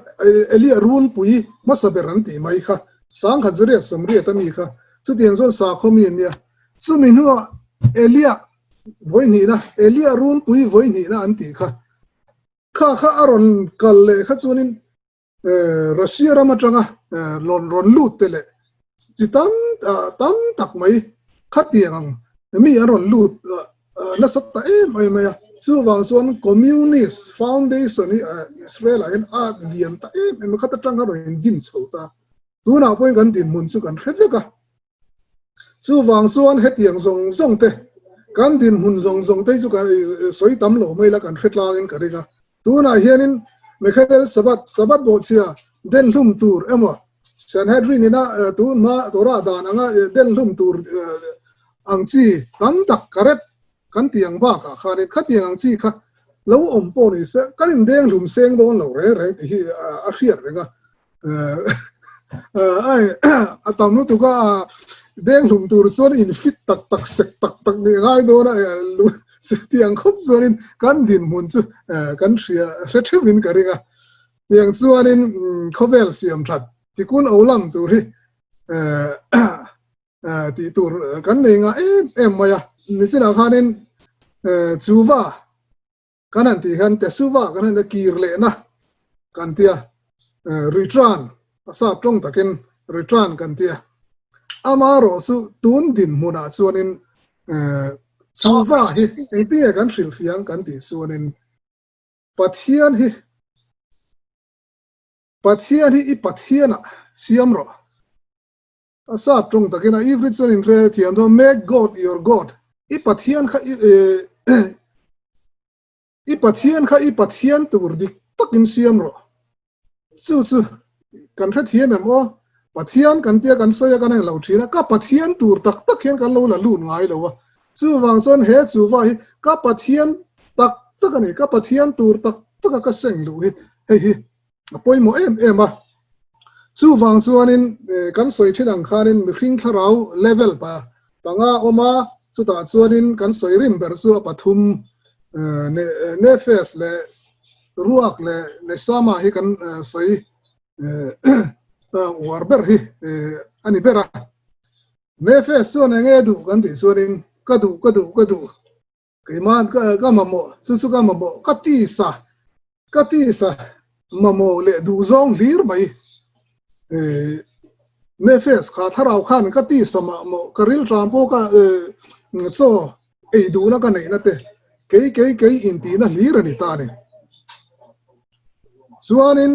Elia runpui hmasa ber an tih mai kha 1980 a mi kha chutiang chuan sakhaw mi an nia. Chumi hnuah Elia vawihnihna Elia runpui vawihnihna an tih kha Kha kha a rawn kal leh kha chuanin Russia ram atanga rawn rawn lut te leh chi tam tam tak mai khatiang ang mi an rawn lut nasa ta em em mai a. Chuvang chuan Communist Foundation hi Israel ah hian a lian ta em em a, khat atang khan rawn in din chho ta. Tunah pawhin kan dinhmun chu kan hre vek a. Chuvang chuan hetiang zawng zawng te, kan dinhmun zawng zawng te hi chu kan sawi tam lo mai la kan hre tlangin ka ring a. Tunah hianin Mikhael Sabbath, Sabbath bawhchhia den hlum tur emaw Sanhedrin ina tun hma Torah dan anga den hlum tur ang chi tam tak karet kan tih ang bakah khanin khatiang ang chi kha lo awm pawh ni se kan indeng hlum seng dawn lo reng reng tih hi a hriat reng a. Ai a tam lutuk a deng hlum tur chuan in fit tak tak sek tak tak nih ngai dawn a tiang khawp chuanin kan dinhmun chu kan hria hre theuhin ka ring a tiang chuanin khawvel siam that tikun o lam tur hi tih tur kan nei ngah em em mai a nichinah khanin chuva Kan han tih hian Tesuva kan han kir lehna kan tia, return, a sap tawng takin return kan tia. Amaherawh chu tun dinhmunah chuanin Chuva hi engtinge kan hrilhfiang kan tih chuanin Pathian hi Pathian hi i Pathianah siam rawh. A sap tawng takin a Ivrit chuan in hre thiam dawn, Make God your God. I Pathian kha i I Pathian kha i Pathian tur dik takin siam rawh. Chu chu kan hre thiam em aw? Pathian kan tia kan sawi a kan englo thin a, ka Pathian tur tak tak hian kan lo la lut ngai lo a. Chuvang chuan he chuva hi ka Pathian tak tak a ni, ka Pathian tur tak tak a ka seng luh hi hei hi a pawimawh em em a. Chuvang chuanin kan sawi thin ang khanin mihring thlarau level pa panga awm a, chutah chuanin kan sawi rim ber chu a pathum Nefesh leh Ruach leh Neshama hi kan sawi uar ber hi a ni ber a. Nefesh chuan eng nge duh kan tih chuanin ka duh ka duh ka duh keimah ka mamawh chu chu ka mamawh ka tisa ka tisa mamawh leh duh zawng hlir mai Nefesh kha thlarau khan ka tisa mamawh ka rilṭam pawh ka chaw ei duhna ka neihna te kei kei kei intihna hlir a ni ta a ni. Chuanin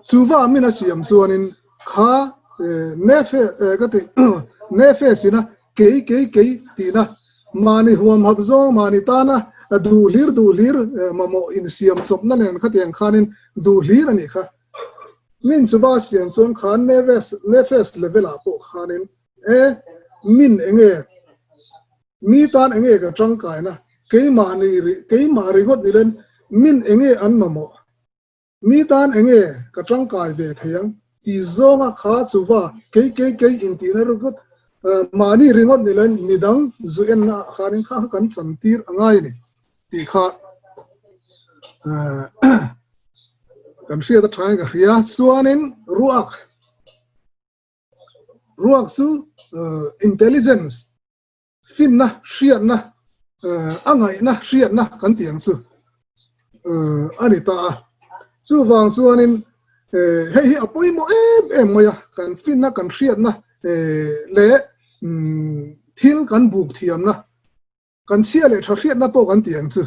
Chuva min a siam chuanin kha nefe ka ti nefes ina kei kei kei tihna mahni huam hap zawng mahni tana duh hlir duh hlir mamawh insiam chawpna nen khatiang khanin duh hlir a nih kha. Min chuva siam chuan kha neves nefes level ah pawh khanin e min enge mi tan enge ka tangkaina keimahni keimah ringawt nilen min enge an mamawh Mi tan enge ka tangkai ve thei ang tih zawnga kha chuva kei kei kei intihna ringawt mahni ringawt ni loin midang zu enna ah khanin kha kha kan chan tir a ngai a ni tih kha kan hriat atangin ka hria. Chuanin ruak ruak chu intelligence Finna, hriatna, a ngaihna, hriatna kan tih ang chu a ni ta a. Chuvang chuanin hei hi a pawimawh em em mai a, kan finna, kan hriatna leh thil kan buk thiamna, kan chhia leh tha hriatna pawh kan tih ang chu.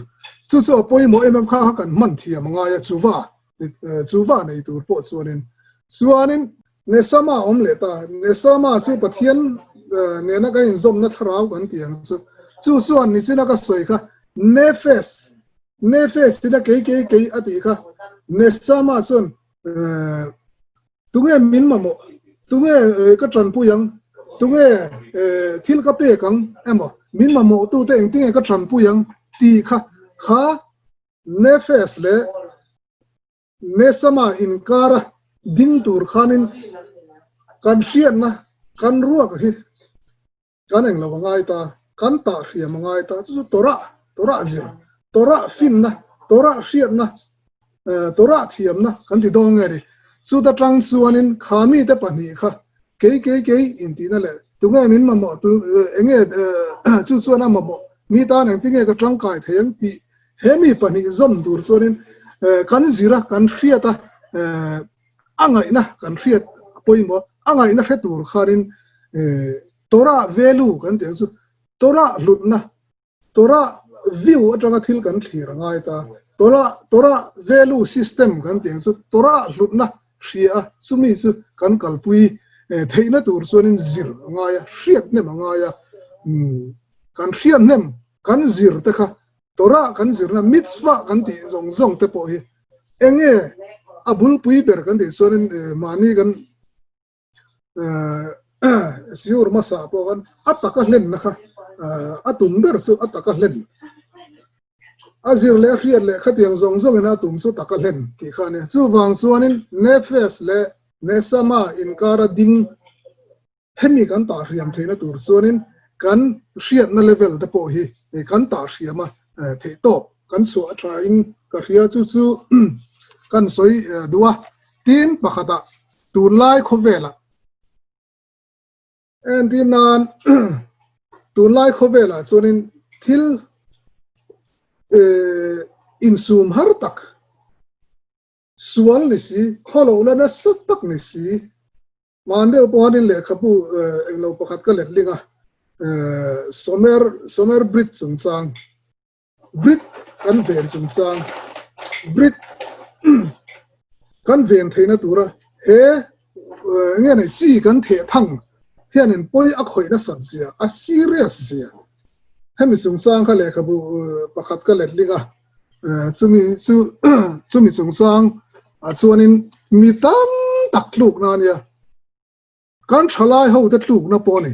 Chu chu a pawimawh em em kha kha kan hman thiam a ngai a, chuva chuva nei tur pawh chuanin. Chuanin Nesama a awm leh ta. Nesama chu Pathian nena kan inzawmna thlarau kan tih ang chu. Chu chuan nichina ka sawi kha Nefesh, Nefesh tina kei kei kei a tih kha. Nesama chuan tunge min mamawh, tunge ka tanpui ang, tunge thil ka pek ang emaw, min mamawhtute engtinge ka tanpui ang tih kha kha Nefesh leh Nesama inkara ding tur khanin kan hriatna, kan ruak hi kan englo a ngai ta, kan tah hriam a ngai ta, chu chu Torah, Torah zir, Torah finna, Torah hriatna, Torah thiamna kan ti dawn nge ni. Chuta tang chuanin kha mite pahnih kha kei kei kei intihna leh tunge min mamawh, enge chu chuan a mamawh, mi tan engtinge ka tangkai thei ang tih He mi pahnih zawm tur chuanin kan zir a, kan hriat a, a ngaihna kan hriat a pawimawh. A ngaihna hre tur khanin Torah value kan tih ang chu, Torah hlutna, Torah view atanga thil kan thlir a ngai ta. Torah Torah value system kan tih ang chu, Torah hlutna hria a, chumi chu kan kalpui theihna tur chuanin zir a ngai a, hriat hnem a ngai a, kan hriat hnem kan zir te kha Torah kan zirna mitzvah kan tih zawng zawng te pawh hi enge a bulpui ber kan tih chuanin mahni kan siur hmasa pawh khan a taka hlenna kha a tum ber chu a taka hlen a zir leh a hriat leh khatiang zawng zawngin a tum chu taka hlen tih kha a nia. Chuvang chuanin Nefesh leh Neshama inkara ding Hemi kan tah hriam theihna tur chuanin kan hriatna level te pawh hi kan tah hriam a theih tawp kan chhuah a tha in ka hria chu chu kan sawi duh a. Tin pakhatah tunlai khawvelah entir nan tunlai khawvelah chuanin thil insum har tak sual ni si khawlohna nasa tak ni si Hman deuh pawh hianin lehkhabu englo pakhat ka let ling a, Somer Somer Brit chungchang, Brit kan ven chungchang, Brit kan ven theihna tura he nge nei chi kan theh thang hianin pawi a khawih nasat zia, a serious zia hemi chungchang kha lehkhabu pakhat ka let ling a. Chumi chu chumi chungchang ah chuanin mi tam tak tlukna a nia. Kan thalai ho te tlukna pawh a ni.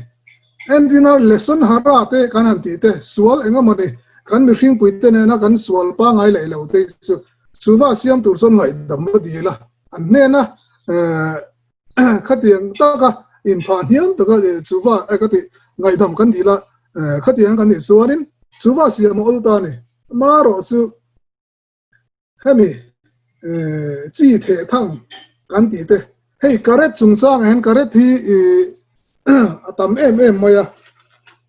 Entina lesson hara te kan han tih te sual eng emaw ni kan mihringpui te nena kan sual pangai leh lo te chu chuva siam tur chuan ngaihdam a dil a. An hnena khatiang taka inphah hniam taka chuva ka tih ngaihdam kan dil a khatiang kan nih chuanin chuva siam a awl ta a ni. Marawh chu hemi chi theh thang kan tih te. Hei karet chungchangah hian karet hi a tam em em mai a,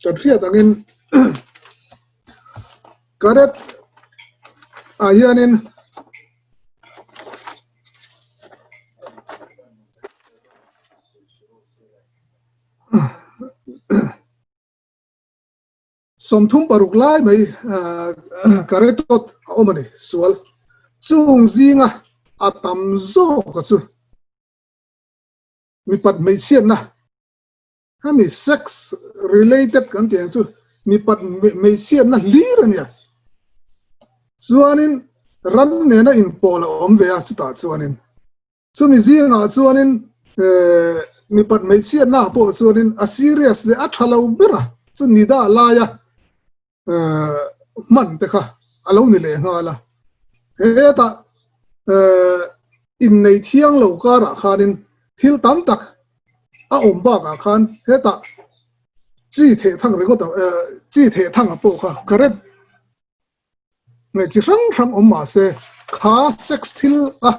kan hriat angin karet ah hianin 36 lai mai karetawt a awm a ni sual. Chung zinga a tam zawk a chu mipat hmeichhiatna hemi sex related kan tih ang chu mipat hmeichhiatna hlir a nia. Chuanin ram nena inpawh a awm ve a chutah chuanin. Chumi zingah chuanin mipat hmeichhiatna ah pawh chuanin a serious leh a tha lo ber a, chu nida laia hman te kha a lo ni leh nghal a. Hetah innei thiang lo karah khanin thil tam tak a awm bakah khan hetah chi theh thang ringawt chi theh thanga pawh kha current Ngaih chi hrang hrang awm mah se, kha sex thil a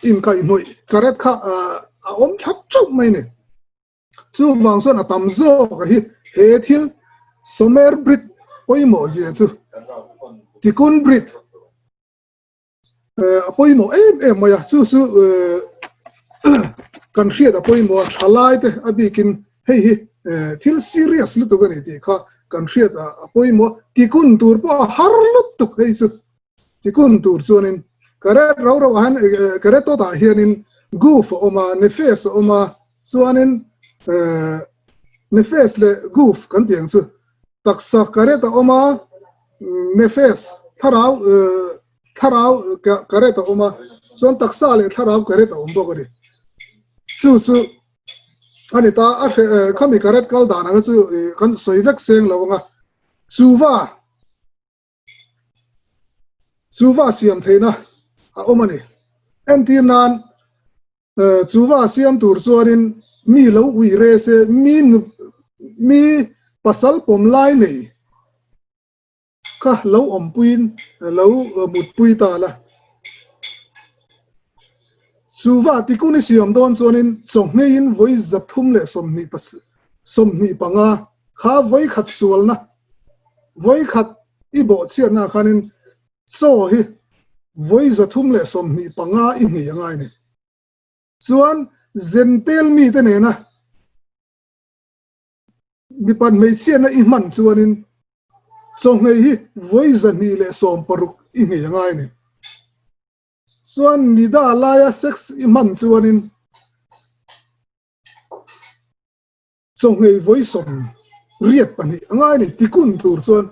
inkaihhnawih karet kha a awm thlap chauh mai ni. Chuvang chuan a tam zawk a hi he thil Somer Brit pawimawh zia chu Tikkun Brit a pawimawh em em mai a, chu chu kan hriat a pawimawh a, thalai te a bikin hei hi thil serious lutuk a ni tih kha kan hriat a pawimawh a, tikun tur pawh a har lutuk hei chu tikun tur chuanin karet ro ro ah hian karet tawt ah hianin goof a awm a, nefes a awm a, chuanin nefes leh goof kan tih ang chu Taksa karet a awm a, nefes, thlarau, thlarau karet a awm a, chuan taksa leh thlarau karet a awm bawk a ni. Chu chu a ni ta, a hre khami karet kal dan anga chu kan sawi vek seng lo anga, chuva chuva siam theihna a awm a ni. Entir nan Chuva siam tur chuanin mi lo ui re se, mi mi pasal pawm lai nei kha lo awmpuiin lo mutpui ta la. Chuva tikun i siam dawn chuanin chawhngeiin vawi 325 kha vawi khat sualna, vawi khat i bawhchhiatna khanin Chaw hi vawi 325 i hni a ngai ni. Chuan Zentel mite nena mipat hmeichhiatna i hman chuanin chawhngei hi vawi 260 i hni a ngai ni. Chuan nida laia sex i hman chuanin Chawhngei vawi 82 a ngai a ni tikun tur chuan.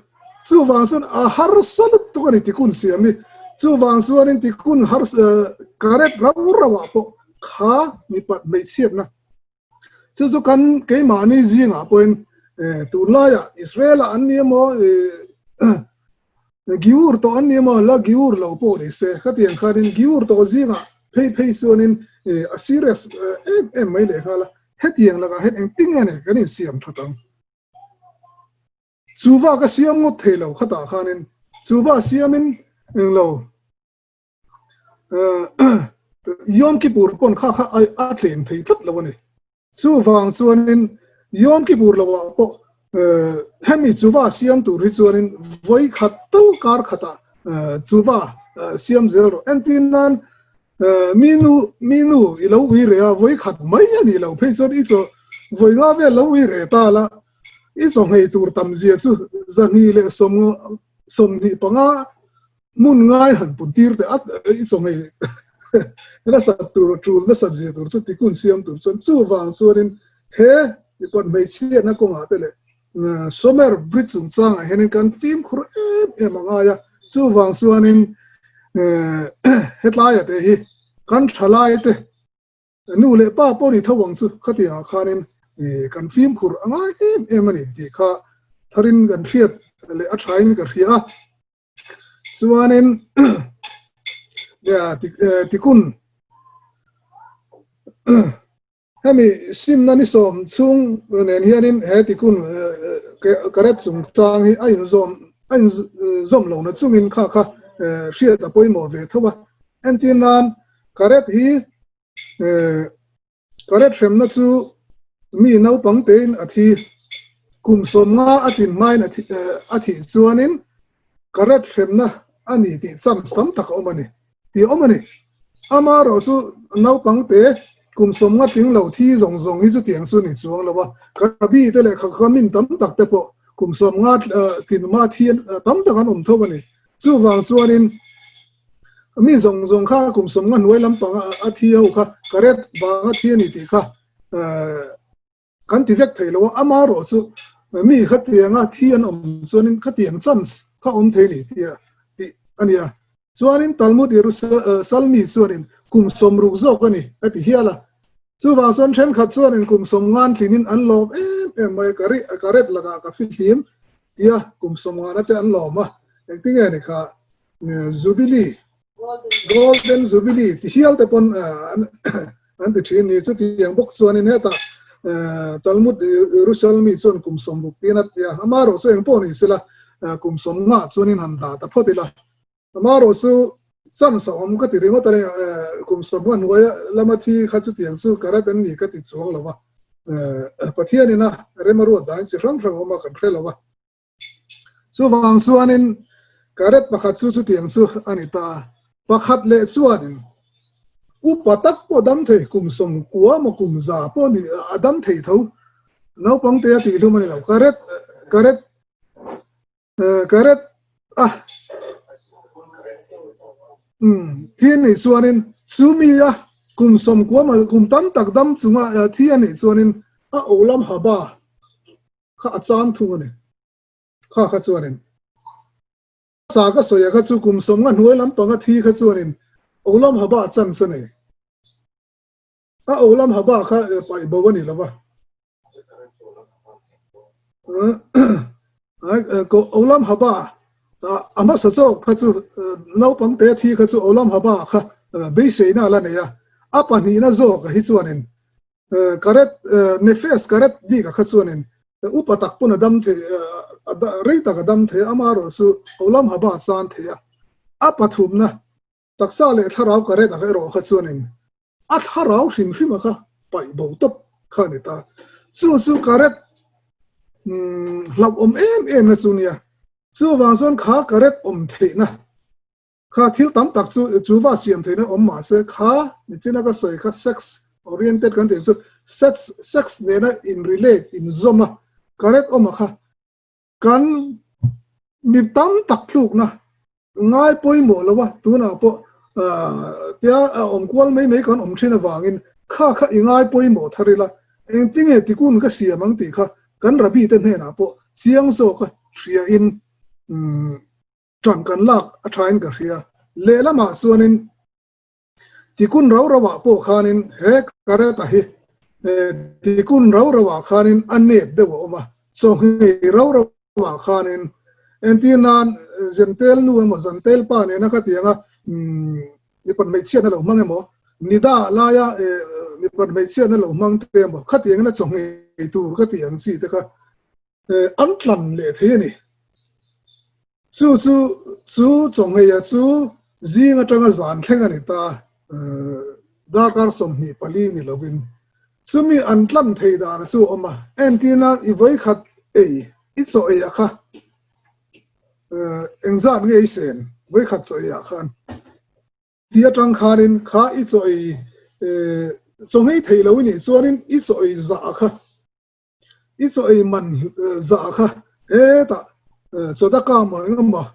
Chuvang chuan a harsa lutuk a ni tikun siam hi. Chuvang chuanin tikun harsa karet rau rau ah pawh kha mipat hmeichhiatna. Chu chu kan keimahni zingah pawhin tunlaiah Israel ah an ni emaw Giur tawh an ni emaw la giur lo pawh ni se khatiang khanin giur tawh zingah phei phei chuanin a serious em em mai leh nghal a, hetiang lakah hian engtin nge ni kan insiam that ang? Chuva ka siam ngawt thei lo khatah khanin chuva siamin englo Yom Kippur pawn kha kha a tlem thei tlat lo a ni. Chuvang chuanin Yom Kippur loah pawh hemi chuva siam tur hi chuanin vawi khat tal kar khatah chuva siam zel rawh. Entir nan minu minu i lo ui reh a, vawi khat mai a nih loh phei chuan i chaw vawi nga vel lo ui reh ta la, i chaw nghei tur tam zia chu 225 Hmun ngai han pun tir teh at i chaw ngei nasat tur tul nasat zia tur chu tikun siam tur chuan chuvang chuanin he mipat hmeichhiatna kawngah te leh Somer Bridge chungchangah hianin kan fimkhur em em a ngai a, chuvang chuanin hetlaiah te hi kan thalai te nu leh pa pawh ni tho ang chu khatiangah khanin kan fimkhur a ngai em em a ni tih kha tharin kan hriat leh a thain ka hria a. Chuanin tikun hemi simna ni sawm chhung nen hianin he tikun karet chungchang hi a inzawm a inzawm lo na chungin kha kha hriat a pawimawh ve tho a. Entir nan karet hi Karet hremna chu mi naupang tein a thi. Kum 50 a tlin hmain a thih chuanin karet hremna a ni tih chance tam tak a awm a ni tih a awm a ni. Amaherawh chu naupang te kum 50 tling lo thi zawng zawng hi chutiang chu ni chuang lo a, Rabbi te leh Chachamim tam tak te pawh kum 50 tlin hma thi tam tak an awm tho a ni. Chuvang chuanin Mi zawng zawng kha kum 50 hnuai lampang a thi ho kha karet vanga thi a ni tih kha kan ti vek thei lo a, amaherawh chu mi khatianga thi an awm chuanin khatiang chance kha awm thei ni tih tih a ni a. Chuanin Talmud Yerusalmi chuanin kum 60 zawk a ni a ti hial a. Chuvang chuan thenkhat chuanin kum 50 tlinin an lawm em em mai a, karet lakah ka fihlim tia kum 50 te an lawm a, engtinge ni kha Jubilee, Golden Jubilee ti hial te pawn an ti thin ni. Chutiang bawk chuanin hetah Talmud Yerushalmi chuan kum 60 tiin a ti a, amaherawh chu eng pawh ni sela kum 50 chuanin han dah ta phawt ila. Amaherawh chu chance a awm ka ti ringawt a ni, kum 50 hnuai lama thi kha chutiang chu karat an ni ka ti chuang lo va, Pathianin a rem a ruat dahin chi hrang hrang a awm a kan hre lo va. Chuvang chuanin karet pakhat chu chutiang chu a ni ta. Pakhat leh chuanin upa tak pawh dam thei, kum 90 maw kum 100 pawh ni a dam thei tho. Naupang te a tih hlum a ni lo. Karet karet karet a thi a nih chuanin chumi a kum 90 maw kum tam tak dam chunga thi a nih chuanin a olam haba kha a chang thung a ni. Kha kha chuanin sa ka sawi a kha chu kum 50 hnuai lampanga thi kha chuanin olam haba chance a nei. A olam haba kha paih bo a ni lo va. Olam haba a hmasa zawk kha chu naupang te thi kha chu olam haba kha beiseina a la nei a. A pahnihna zawk hi chuanin Karet nefesh karet bik a kha chuanin upa tak pawn a dam thei rei tak a dam thei a, amaherawh chu olam haba a chan thei a. A pathumna taksa leh thlarau karet ang erawh kha chuanin a thlarau hrim hrim a kha paih bo tawp kha a ni ta. Chu chu karet hlauhawm em em na chu nia. Chuvang chuan kha karet awm theihna Kha thil tam tak chu chu va siam theihna awm mah se kha nichina ka sawi kha sex oriented kan tih chu sex sex nena in relate in zawm a karet awm a kha kan mi tam tak thlukna ngai pawimawh lo a tunah pawh tia awm kual mai mai kan awm thin avangin kha kha i ngai pawimawh thar ila engtinge tikun ka siam ang tih kha kan rabbi te hnenah pawh chiang zawk a hria in Ṭan kan lak a ṭhain ka hria. Lehlamah chuanin tikun rau rauah pawh khanin he kareta hi tikun rau rauah khanin a nep deuh a awm a, chawhngei rau rauah khanin entir nan Zentel nu emaw Zantel pa nena ka ti ang a, mipat hmeichhiatna lo hmang emaw, nida laia mipat hmeichhiatna lo hmang te emaw khatiangin a chawhngei tur ka tih ang chi te kha an tlan leh thei a ni. Chu chu chu chawngheia chu zing atanga zan thleng a ni ta, darkar 24 ni lovin. Chumi an tlan thei dan chu a awm a, entirna i vawikhat ei, i chaw ei a kha engzat nge i sen vawikhat chaw ei ah khan. Ti atang khanin kha i chaw ei chaw ngei thei lo i nih chuanin i chaw ei zah kha I chaw ei man zah kha hetah chawdaka maw eng emaw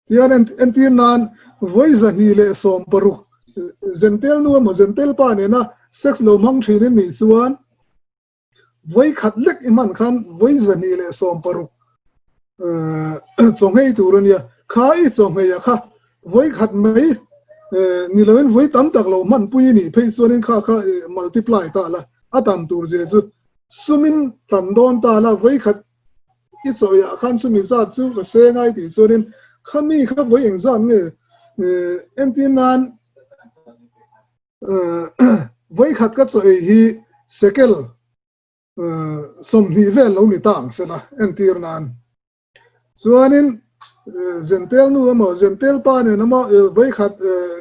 tihian entir nan vawi 260 zentel nu emaw zentel pa nena sex lo hmang thin in nih chuan vawi khat lek i hman khan vawi 260 chaw nghei tur a nia. Kha i chaw ngheia kha vawi khat mai ni loin vawi tam tak lo hmanpui i nih phei chuanin kha kha multiply ta la a tam tur zia chu sumin tam dawn ta la vawi khat i chawiah khan chumi zat chu ka se ngai tih chuanin khami kha vawi eng zat nge entir nan vawi khat ka chaw ei hi shekel 20 vel lo ni ta ang sela entir nan Chuanin Zentel nu emaw Zentel pa nen emaw vawikhat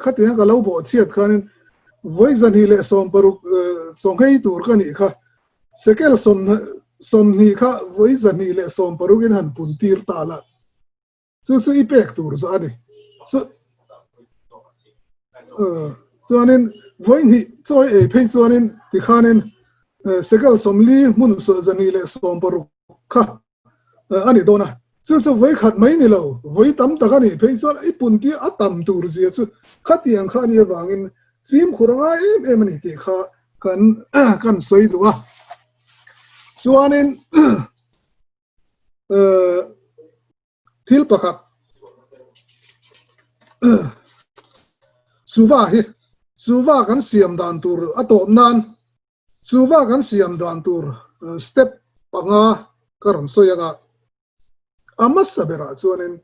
khatiang ka lo bawh chhiat khanin Vawi 260 chawnghei tur ka nih kha. Sekel 20 kha vawi 260 in han pun tir ta la. Chu chu i pek tur zah a ni. Chu chuanin vawi hnih chawi ei phei chuanin tikhanin sekel 40 hmun 260 kha a ni dawn a. Chu chu vawi khat mai ni lo, vawi tam tak a nih phei chuan i puntir a tam tur zia chu khatiang kha a nih avangin fimkhur a ngai em em a ni tih kha kan kan sawi duh a. Chuanin thil pakhat Suva hi Suva kan siam dan tur a tawp nan Suva kan siam dan tur step panga ka rawn sawi anga a hmasa berah chuanin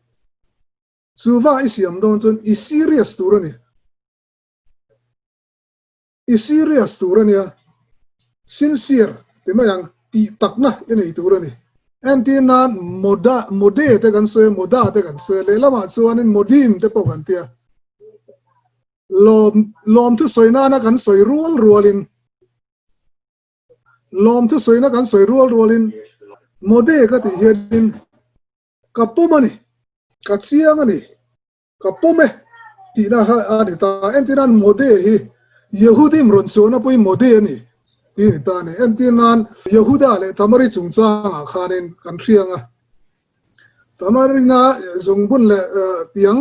Suva i siam dawn chuan i serious tur a ni. I serious tur a nia, sincere ti mai ang, tih takna i nei tur a ni. Entir nan moda, mode te kan sawi a, moda te kan sawi a, lehlamah chuanin modim te pawh kan ti a. Lawm, lawmthu sawi nana kan sawi rual rualin, lawmthu sawina kan sawi rual rualin mode ka tih hianin ka pawm a ni, ka chiang a ni. Ka pawm e tihna kha a ni ta. Entir nan Mode hi Yehudim rawn chuahna pawhin Mode a ni tih a ni ta a ni. Entir nan Yehuda leh Tamari chungchangah khanin kan hriang a. Tamarina zungbun leh tiang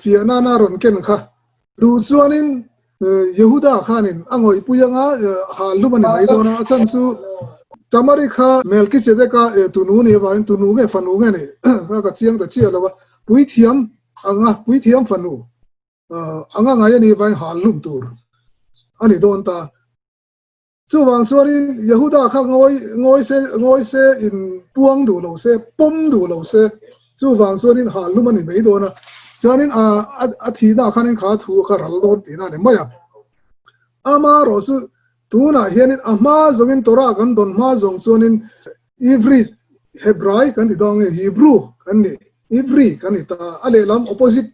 fiah nana rawn ken kha duh chuanin Yehuda khanin a ngawihpui anga hal hlum a ni mai dawn a. A chhan chu Tamari kha Melkisedeka tunu ni avangin tunu nge fanu nge ni kha ka chiang ta chiah lo a. Puithiam anga puithiam fanu anga ngai a nih avangin hal hlum tur a ni dawn ta. Chuvang chuanin Yehuda kha ngawi ngawi se ngawi se in puang duh lo se pawm duh lo se chuvang chuanin hal hlum a ni mai dawn a. Chuanin a a thihna khanin kha thu kha ral dawn tihna a ni mai a. Amaherawh chu tunah hianin a hma zawngin Torah kan dawn hma zawng chuanin Ivri, Hebrai kan ti dawn nge Hebrew kan ni, Ivri kan ni ta. A lehlam, opposite,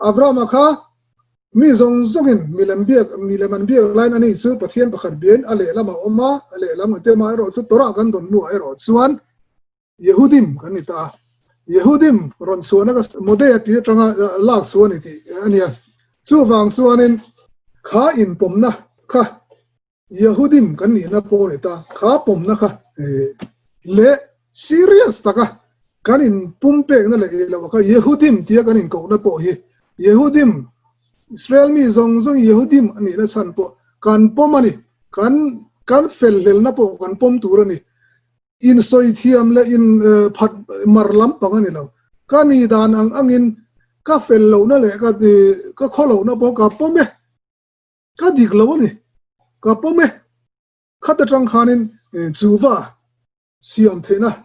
Abrahama kha mi zawng zawngin milem biak, milem an biak laiin ani chu Pathian pakhat biain a lehlam a awm a, a lehlam an ti a, amaherawh chu Torah kan dawn hnuah erawh chuan Yehudim kan ni ta a. Yehudim rawn chhuahna ka Modeh tih atanga lak chhuah a ni tih a nia. Chuvang chuanin kha inpawmna kha Yehudim kan nihna pawh a ni ta, kha pawmna kha leh serious taka kan in pumpekna leh ei loh kha Yehudim tia kan inkohna pawh hi Yehudim, Israel mi zawng zawng Yehudim a nihna chhan pawh kan pawm a ni, kan kan felhlelna pawh kan pawm tur a ni. Insawi thiam leh in phat mar lampang a ni lo. Ka ni dan ang angin ka fel lohna leh ka ka khaw lohna pawh ka pawm e. Ka dik lo a ni. Ka pawm e. Khat atang khanin chuva siam theihna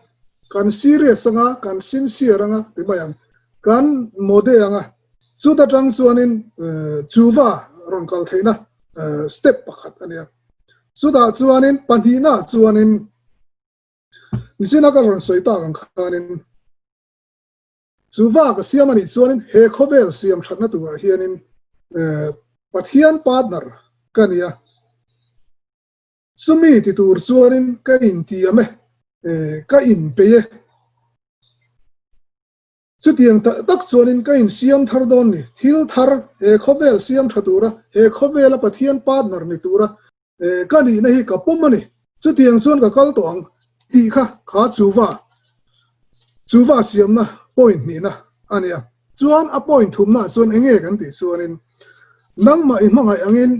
kan serious anga, kan sincere anga ti mai ang, kan mode anga, chut atang chuanin chuva rawn kal theihna step pakhat a nia. Chutah chuanin pahnihna chuanin nichina ka rawn sawi tak ang khanin, Chu vak a siam a nih chuanin he khawvel siam thatna turah hianin Pathian partner ka ni a, chumi ti tur chuanin ka intiam e, ka inpei e. Chutiang tak chuanin ka insiam thar dawn ni, thil thar he khawvel siam tha tura, he khawvela Pathian partner ni tura ka nihna hi ka pawm a ni, chutiang chuan ka kal tawh ang tih kha kha chuva chuva siamna point hnihna a nia. Chuan a point thumna chuan eng nge kan tih chuanin nangmah i hmangaih angin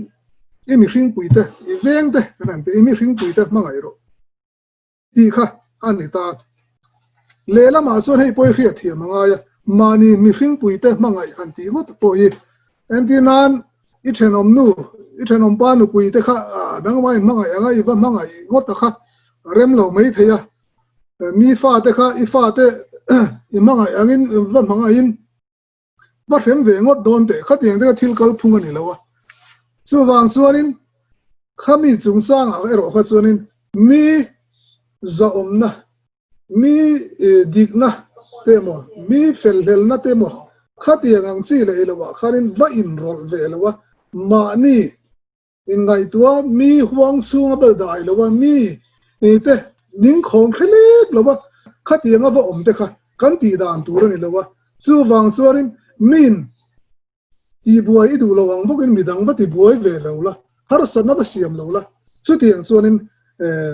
i mihringpuite i vengte kan han tih i mihringpuite hmangaih rawh tih kha a ni ta. Lehlamah chuan hei pawh i hriatthiam a ngai a, mahni mihringpuite hmangaih han tih ngawt pawh hi entir nan i thenawm nu, i thenawm pa nupui te kha nangmah in hmangaih anga i va hmangaih ngawt a kha rem lo mai thei a, mi fate kha i fate i hmangaih angin va hmangaihin va hrem ve ngawt dawn teh khatiang te kha thil kal phung a ni lo a. Chuvang chuanin khami chungchangah erawh kha chuanin mi zahawmna, mi dikna te emaw, mi felhlelna te emaw khatiang ang chi leh i lohah khanin va inrawlh ve lo a, mahni. Inngaihtuah mi huang chhunga bel dai lo a, mi te ning khawng hre lek lo a, khatianga va awm te kha kan tih dan tur a ni lo a. Chuvang chuanin min tihbuai i duh lo ang bawkin midang va tibuai ve lo la, harsatna va siam lo la. Chutiang chuanin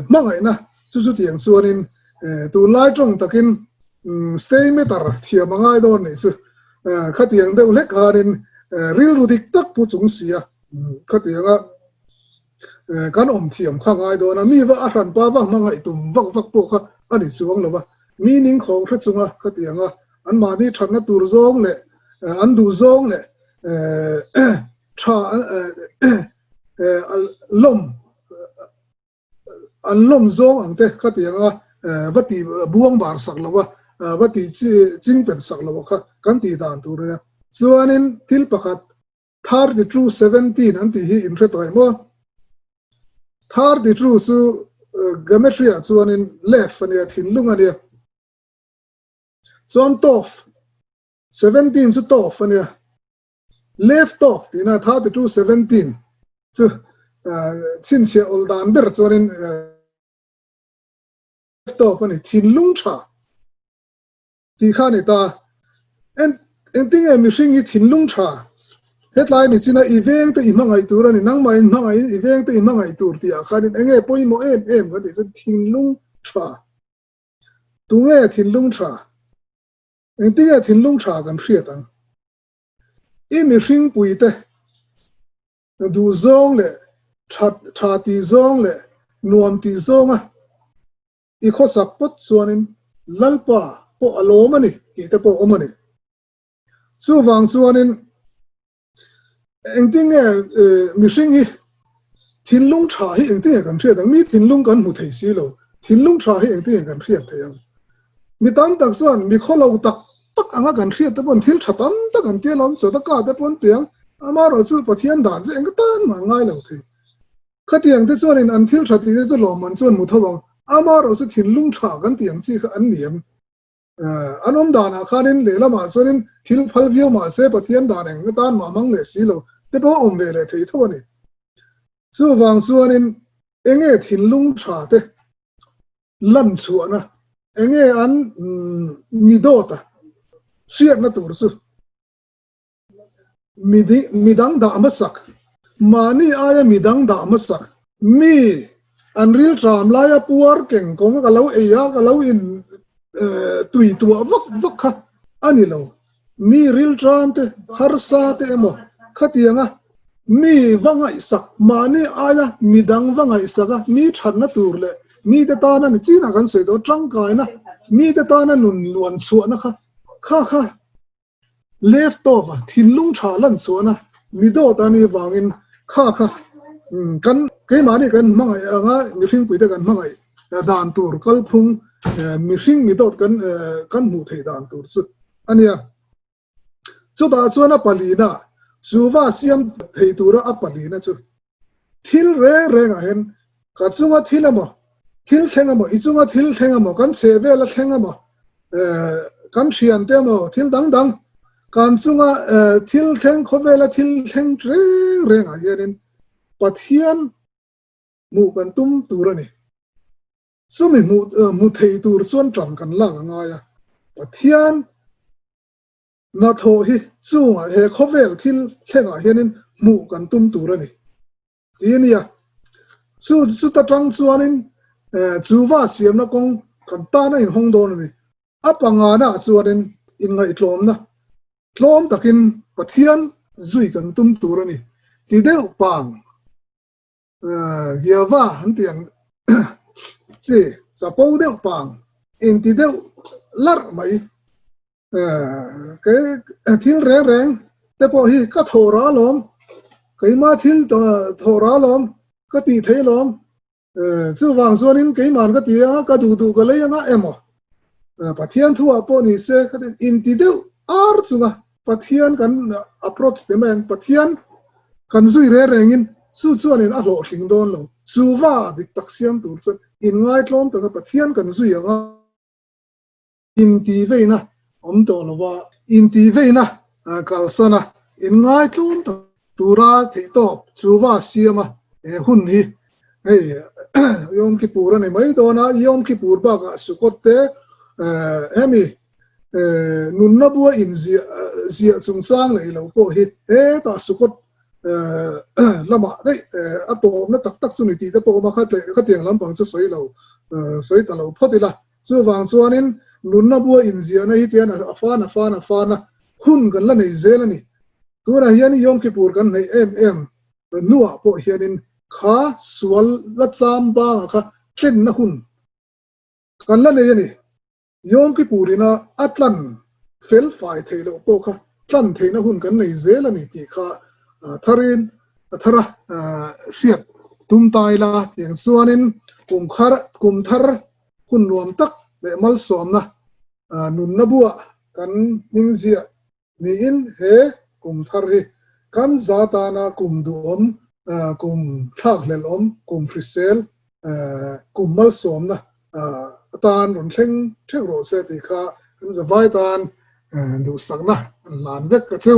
hmangaihna chu chutiang chuanin tunlai tawng takin stay meter thiam a ngai dawn nih chu. Khatiang deuh hlek khanin rilru dik tak pu chung sia khatianga kan awm thiam kha ngai dawn a, mi va a hranpa va hmangaih tum vak vak pawh kha a ni chuang lo va, mi ning khawng hre chunga khatianga anmahni thatna tur zawng leh an duh zawng leh tha lawm an lawm zawng ang te khatianga va ti buang bar sak lo a, va ti ching pen sak lo a kha kan tih dan tur a nia. Chuanin thil pakhat 32 17 an tih hi in hre tawh em aw? 32 chu geometry ah chuanin left a nia, thinlung a nia. Chuan tof, 17 chu tof a nia. Left of tihna 32 17 chu chhinchhiah awl dan ber chuanin left of a ni, thinlung tha tih kha a ni ta. Engtinge mihring hi thinlung tha hetlai ni china i veng te i hmangaih tur a ni, nangmah in hmangaihin i veng te i hmangaih tur tih ah khanin enge pawimawh em em kan tih chuan thinlung tha. Tunge thinlung tha? Engtinge thinlung tha kan hriat ang? I mihring puite duh zawng leh tha tih zawng leh nuam tih zawnga i khawsak pawt chuanin Lalpa pawh a lawm a ni tih te pawh a awm a ni. Chuvang chuanin engtinge mihring hi thinlung tha hi engtinge kan hriat ang? Mi thinlung kan hmu thei si lo, thinlung tha hi engtinge kan hriat thei ang? Mi tam tak chuan mi khawlo tak tak anga kan hriat te pawn thil tha tam tak an tia lawm, chawdaka te pawn piang, amaherawhchu Pathian dan chu eng tan mah an ngai lo thei. Khatiang te chuanin an thil tha tih te chu lawmman chuan hmu tho ang, amaherawhchu thinlung tha kan tih ang chi kha an ni em? An awm danah khanin lehlamah chuanin thil phal viau mah se Pathian dan eng atan mah hmang leh si lo te pawh a awm ve leh thei tho a ni. Chuvang chuanin enge thinlung tha te lan chhuahna, enge an mi dawta hriatna tur chu Midang dah hmasak, mahni aia midang dah hmasak, mi an rilṭam laia puar keng kawng ka lo ei a, ka lo in tui tuah vak vak kha a ni lo. Mi rilṭam te, harsa te emaw khatianga mi va ngaihsak, mahni aia midang va ngaihsak a, mi ṭhatna tur leh mite tana ni chinah kan sawi tawh ṭangkaina, mite tana nun luan chhuahna kha, kha kha Left of a thinlung tha lan chuan a mi dawt a nih vangin kha kha kan keimahni kan hmangaih anga mihring puite kan hmangaih dan tur kalphung mihring mi dawt kan kan hmuh theih dan tur chu a nia. Chutah chuan a palina chuva siam thei tura a palina chu thil reng rengah hian ka chunga thil emaw, thil thleng emaw, i chunga thil thleng emaw, kan chheh vela thleng emaw, kan thiante emaw, thil dang dang kan chunga thil thleng khawvela thil thleng reng rengah hianin Pathian hmuh kan tum tur a ni. Chumi hmu thei tur chuan ṭan kan lak a ngai a, Pathian Hnathawh hi chungah he khawvel thil thlengah hianin hmuh kan tum tur a ni ti a nia. Chu chuta tang chuanin chuva siamna kawng kan tan a inhawng dawn a ni. A pangana ah chuanin inngaihtlawmna tlawm takin Pathian zui kan tum tur a ni ti deuh pang Giava an tih ang chi chapo deuh pang inti deuh larh mai. Thil reng reng te pawh hi ka thaw ra alawm, keimah thil thaw ra alawm, ka tih thei alawm, chuvang chuanin keiman ka ti anga ka duh duh ka lei anga emaw Pathian thuah pawh ni se ka ti inti deuh ar chunga Pathian kan approach te mai ang, Pathian kan zui reng rengin chu chuanin a hlawhtling dawn lo, chuva dik tak siam tur chuan inngaitlawm taka Pathian kan zui anga. Intihveina awm tawh lo va, intihveina kalsan a, inngai tlum tak tura theihtawp chuva siam a. He hun hi hei Yom Kippur a ni mai dawn a, Yom Kippur bakah Sukkot te hemi nunna bua inziah ziah chungchang leh ilo pawh hi hetah Sukkot lamah daih a tawpna tak tak chu ni tih te pawh a awm a, khatiang lampang chu sawi lo sawi ta lo phawt ila. Chuvang chuanin nunna bua inziahna hi tian a fan a fan a fan a hun kan la nei zel a ni. Tunah hian Yom Kippur kan hneih em em hnuah pawh hianin kha sual la cham bangah kha tlenna hun kan la nei a ni. Yom Kippur ina a tlan fel fai theih loh pawh kha tlan theihna hun kan nei zel a ni tih kha tharin a thar a hriat tum ta ila tiang chuanin kum khar kum thar hun nuam tak leh malsawmna nunna buah kan hming ziah niin he kum thar hi kan za tana kum duhawm kum thlakhlelh awm kum hrisel kum malsawmna atan rawn thleng theuh rawh se tih kha kan zavai tan duhsakna an hlan vek ka chu.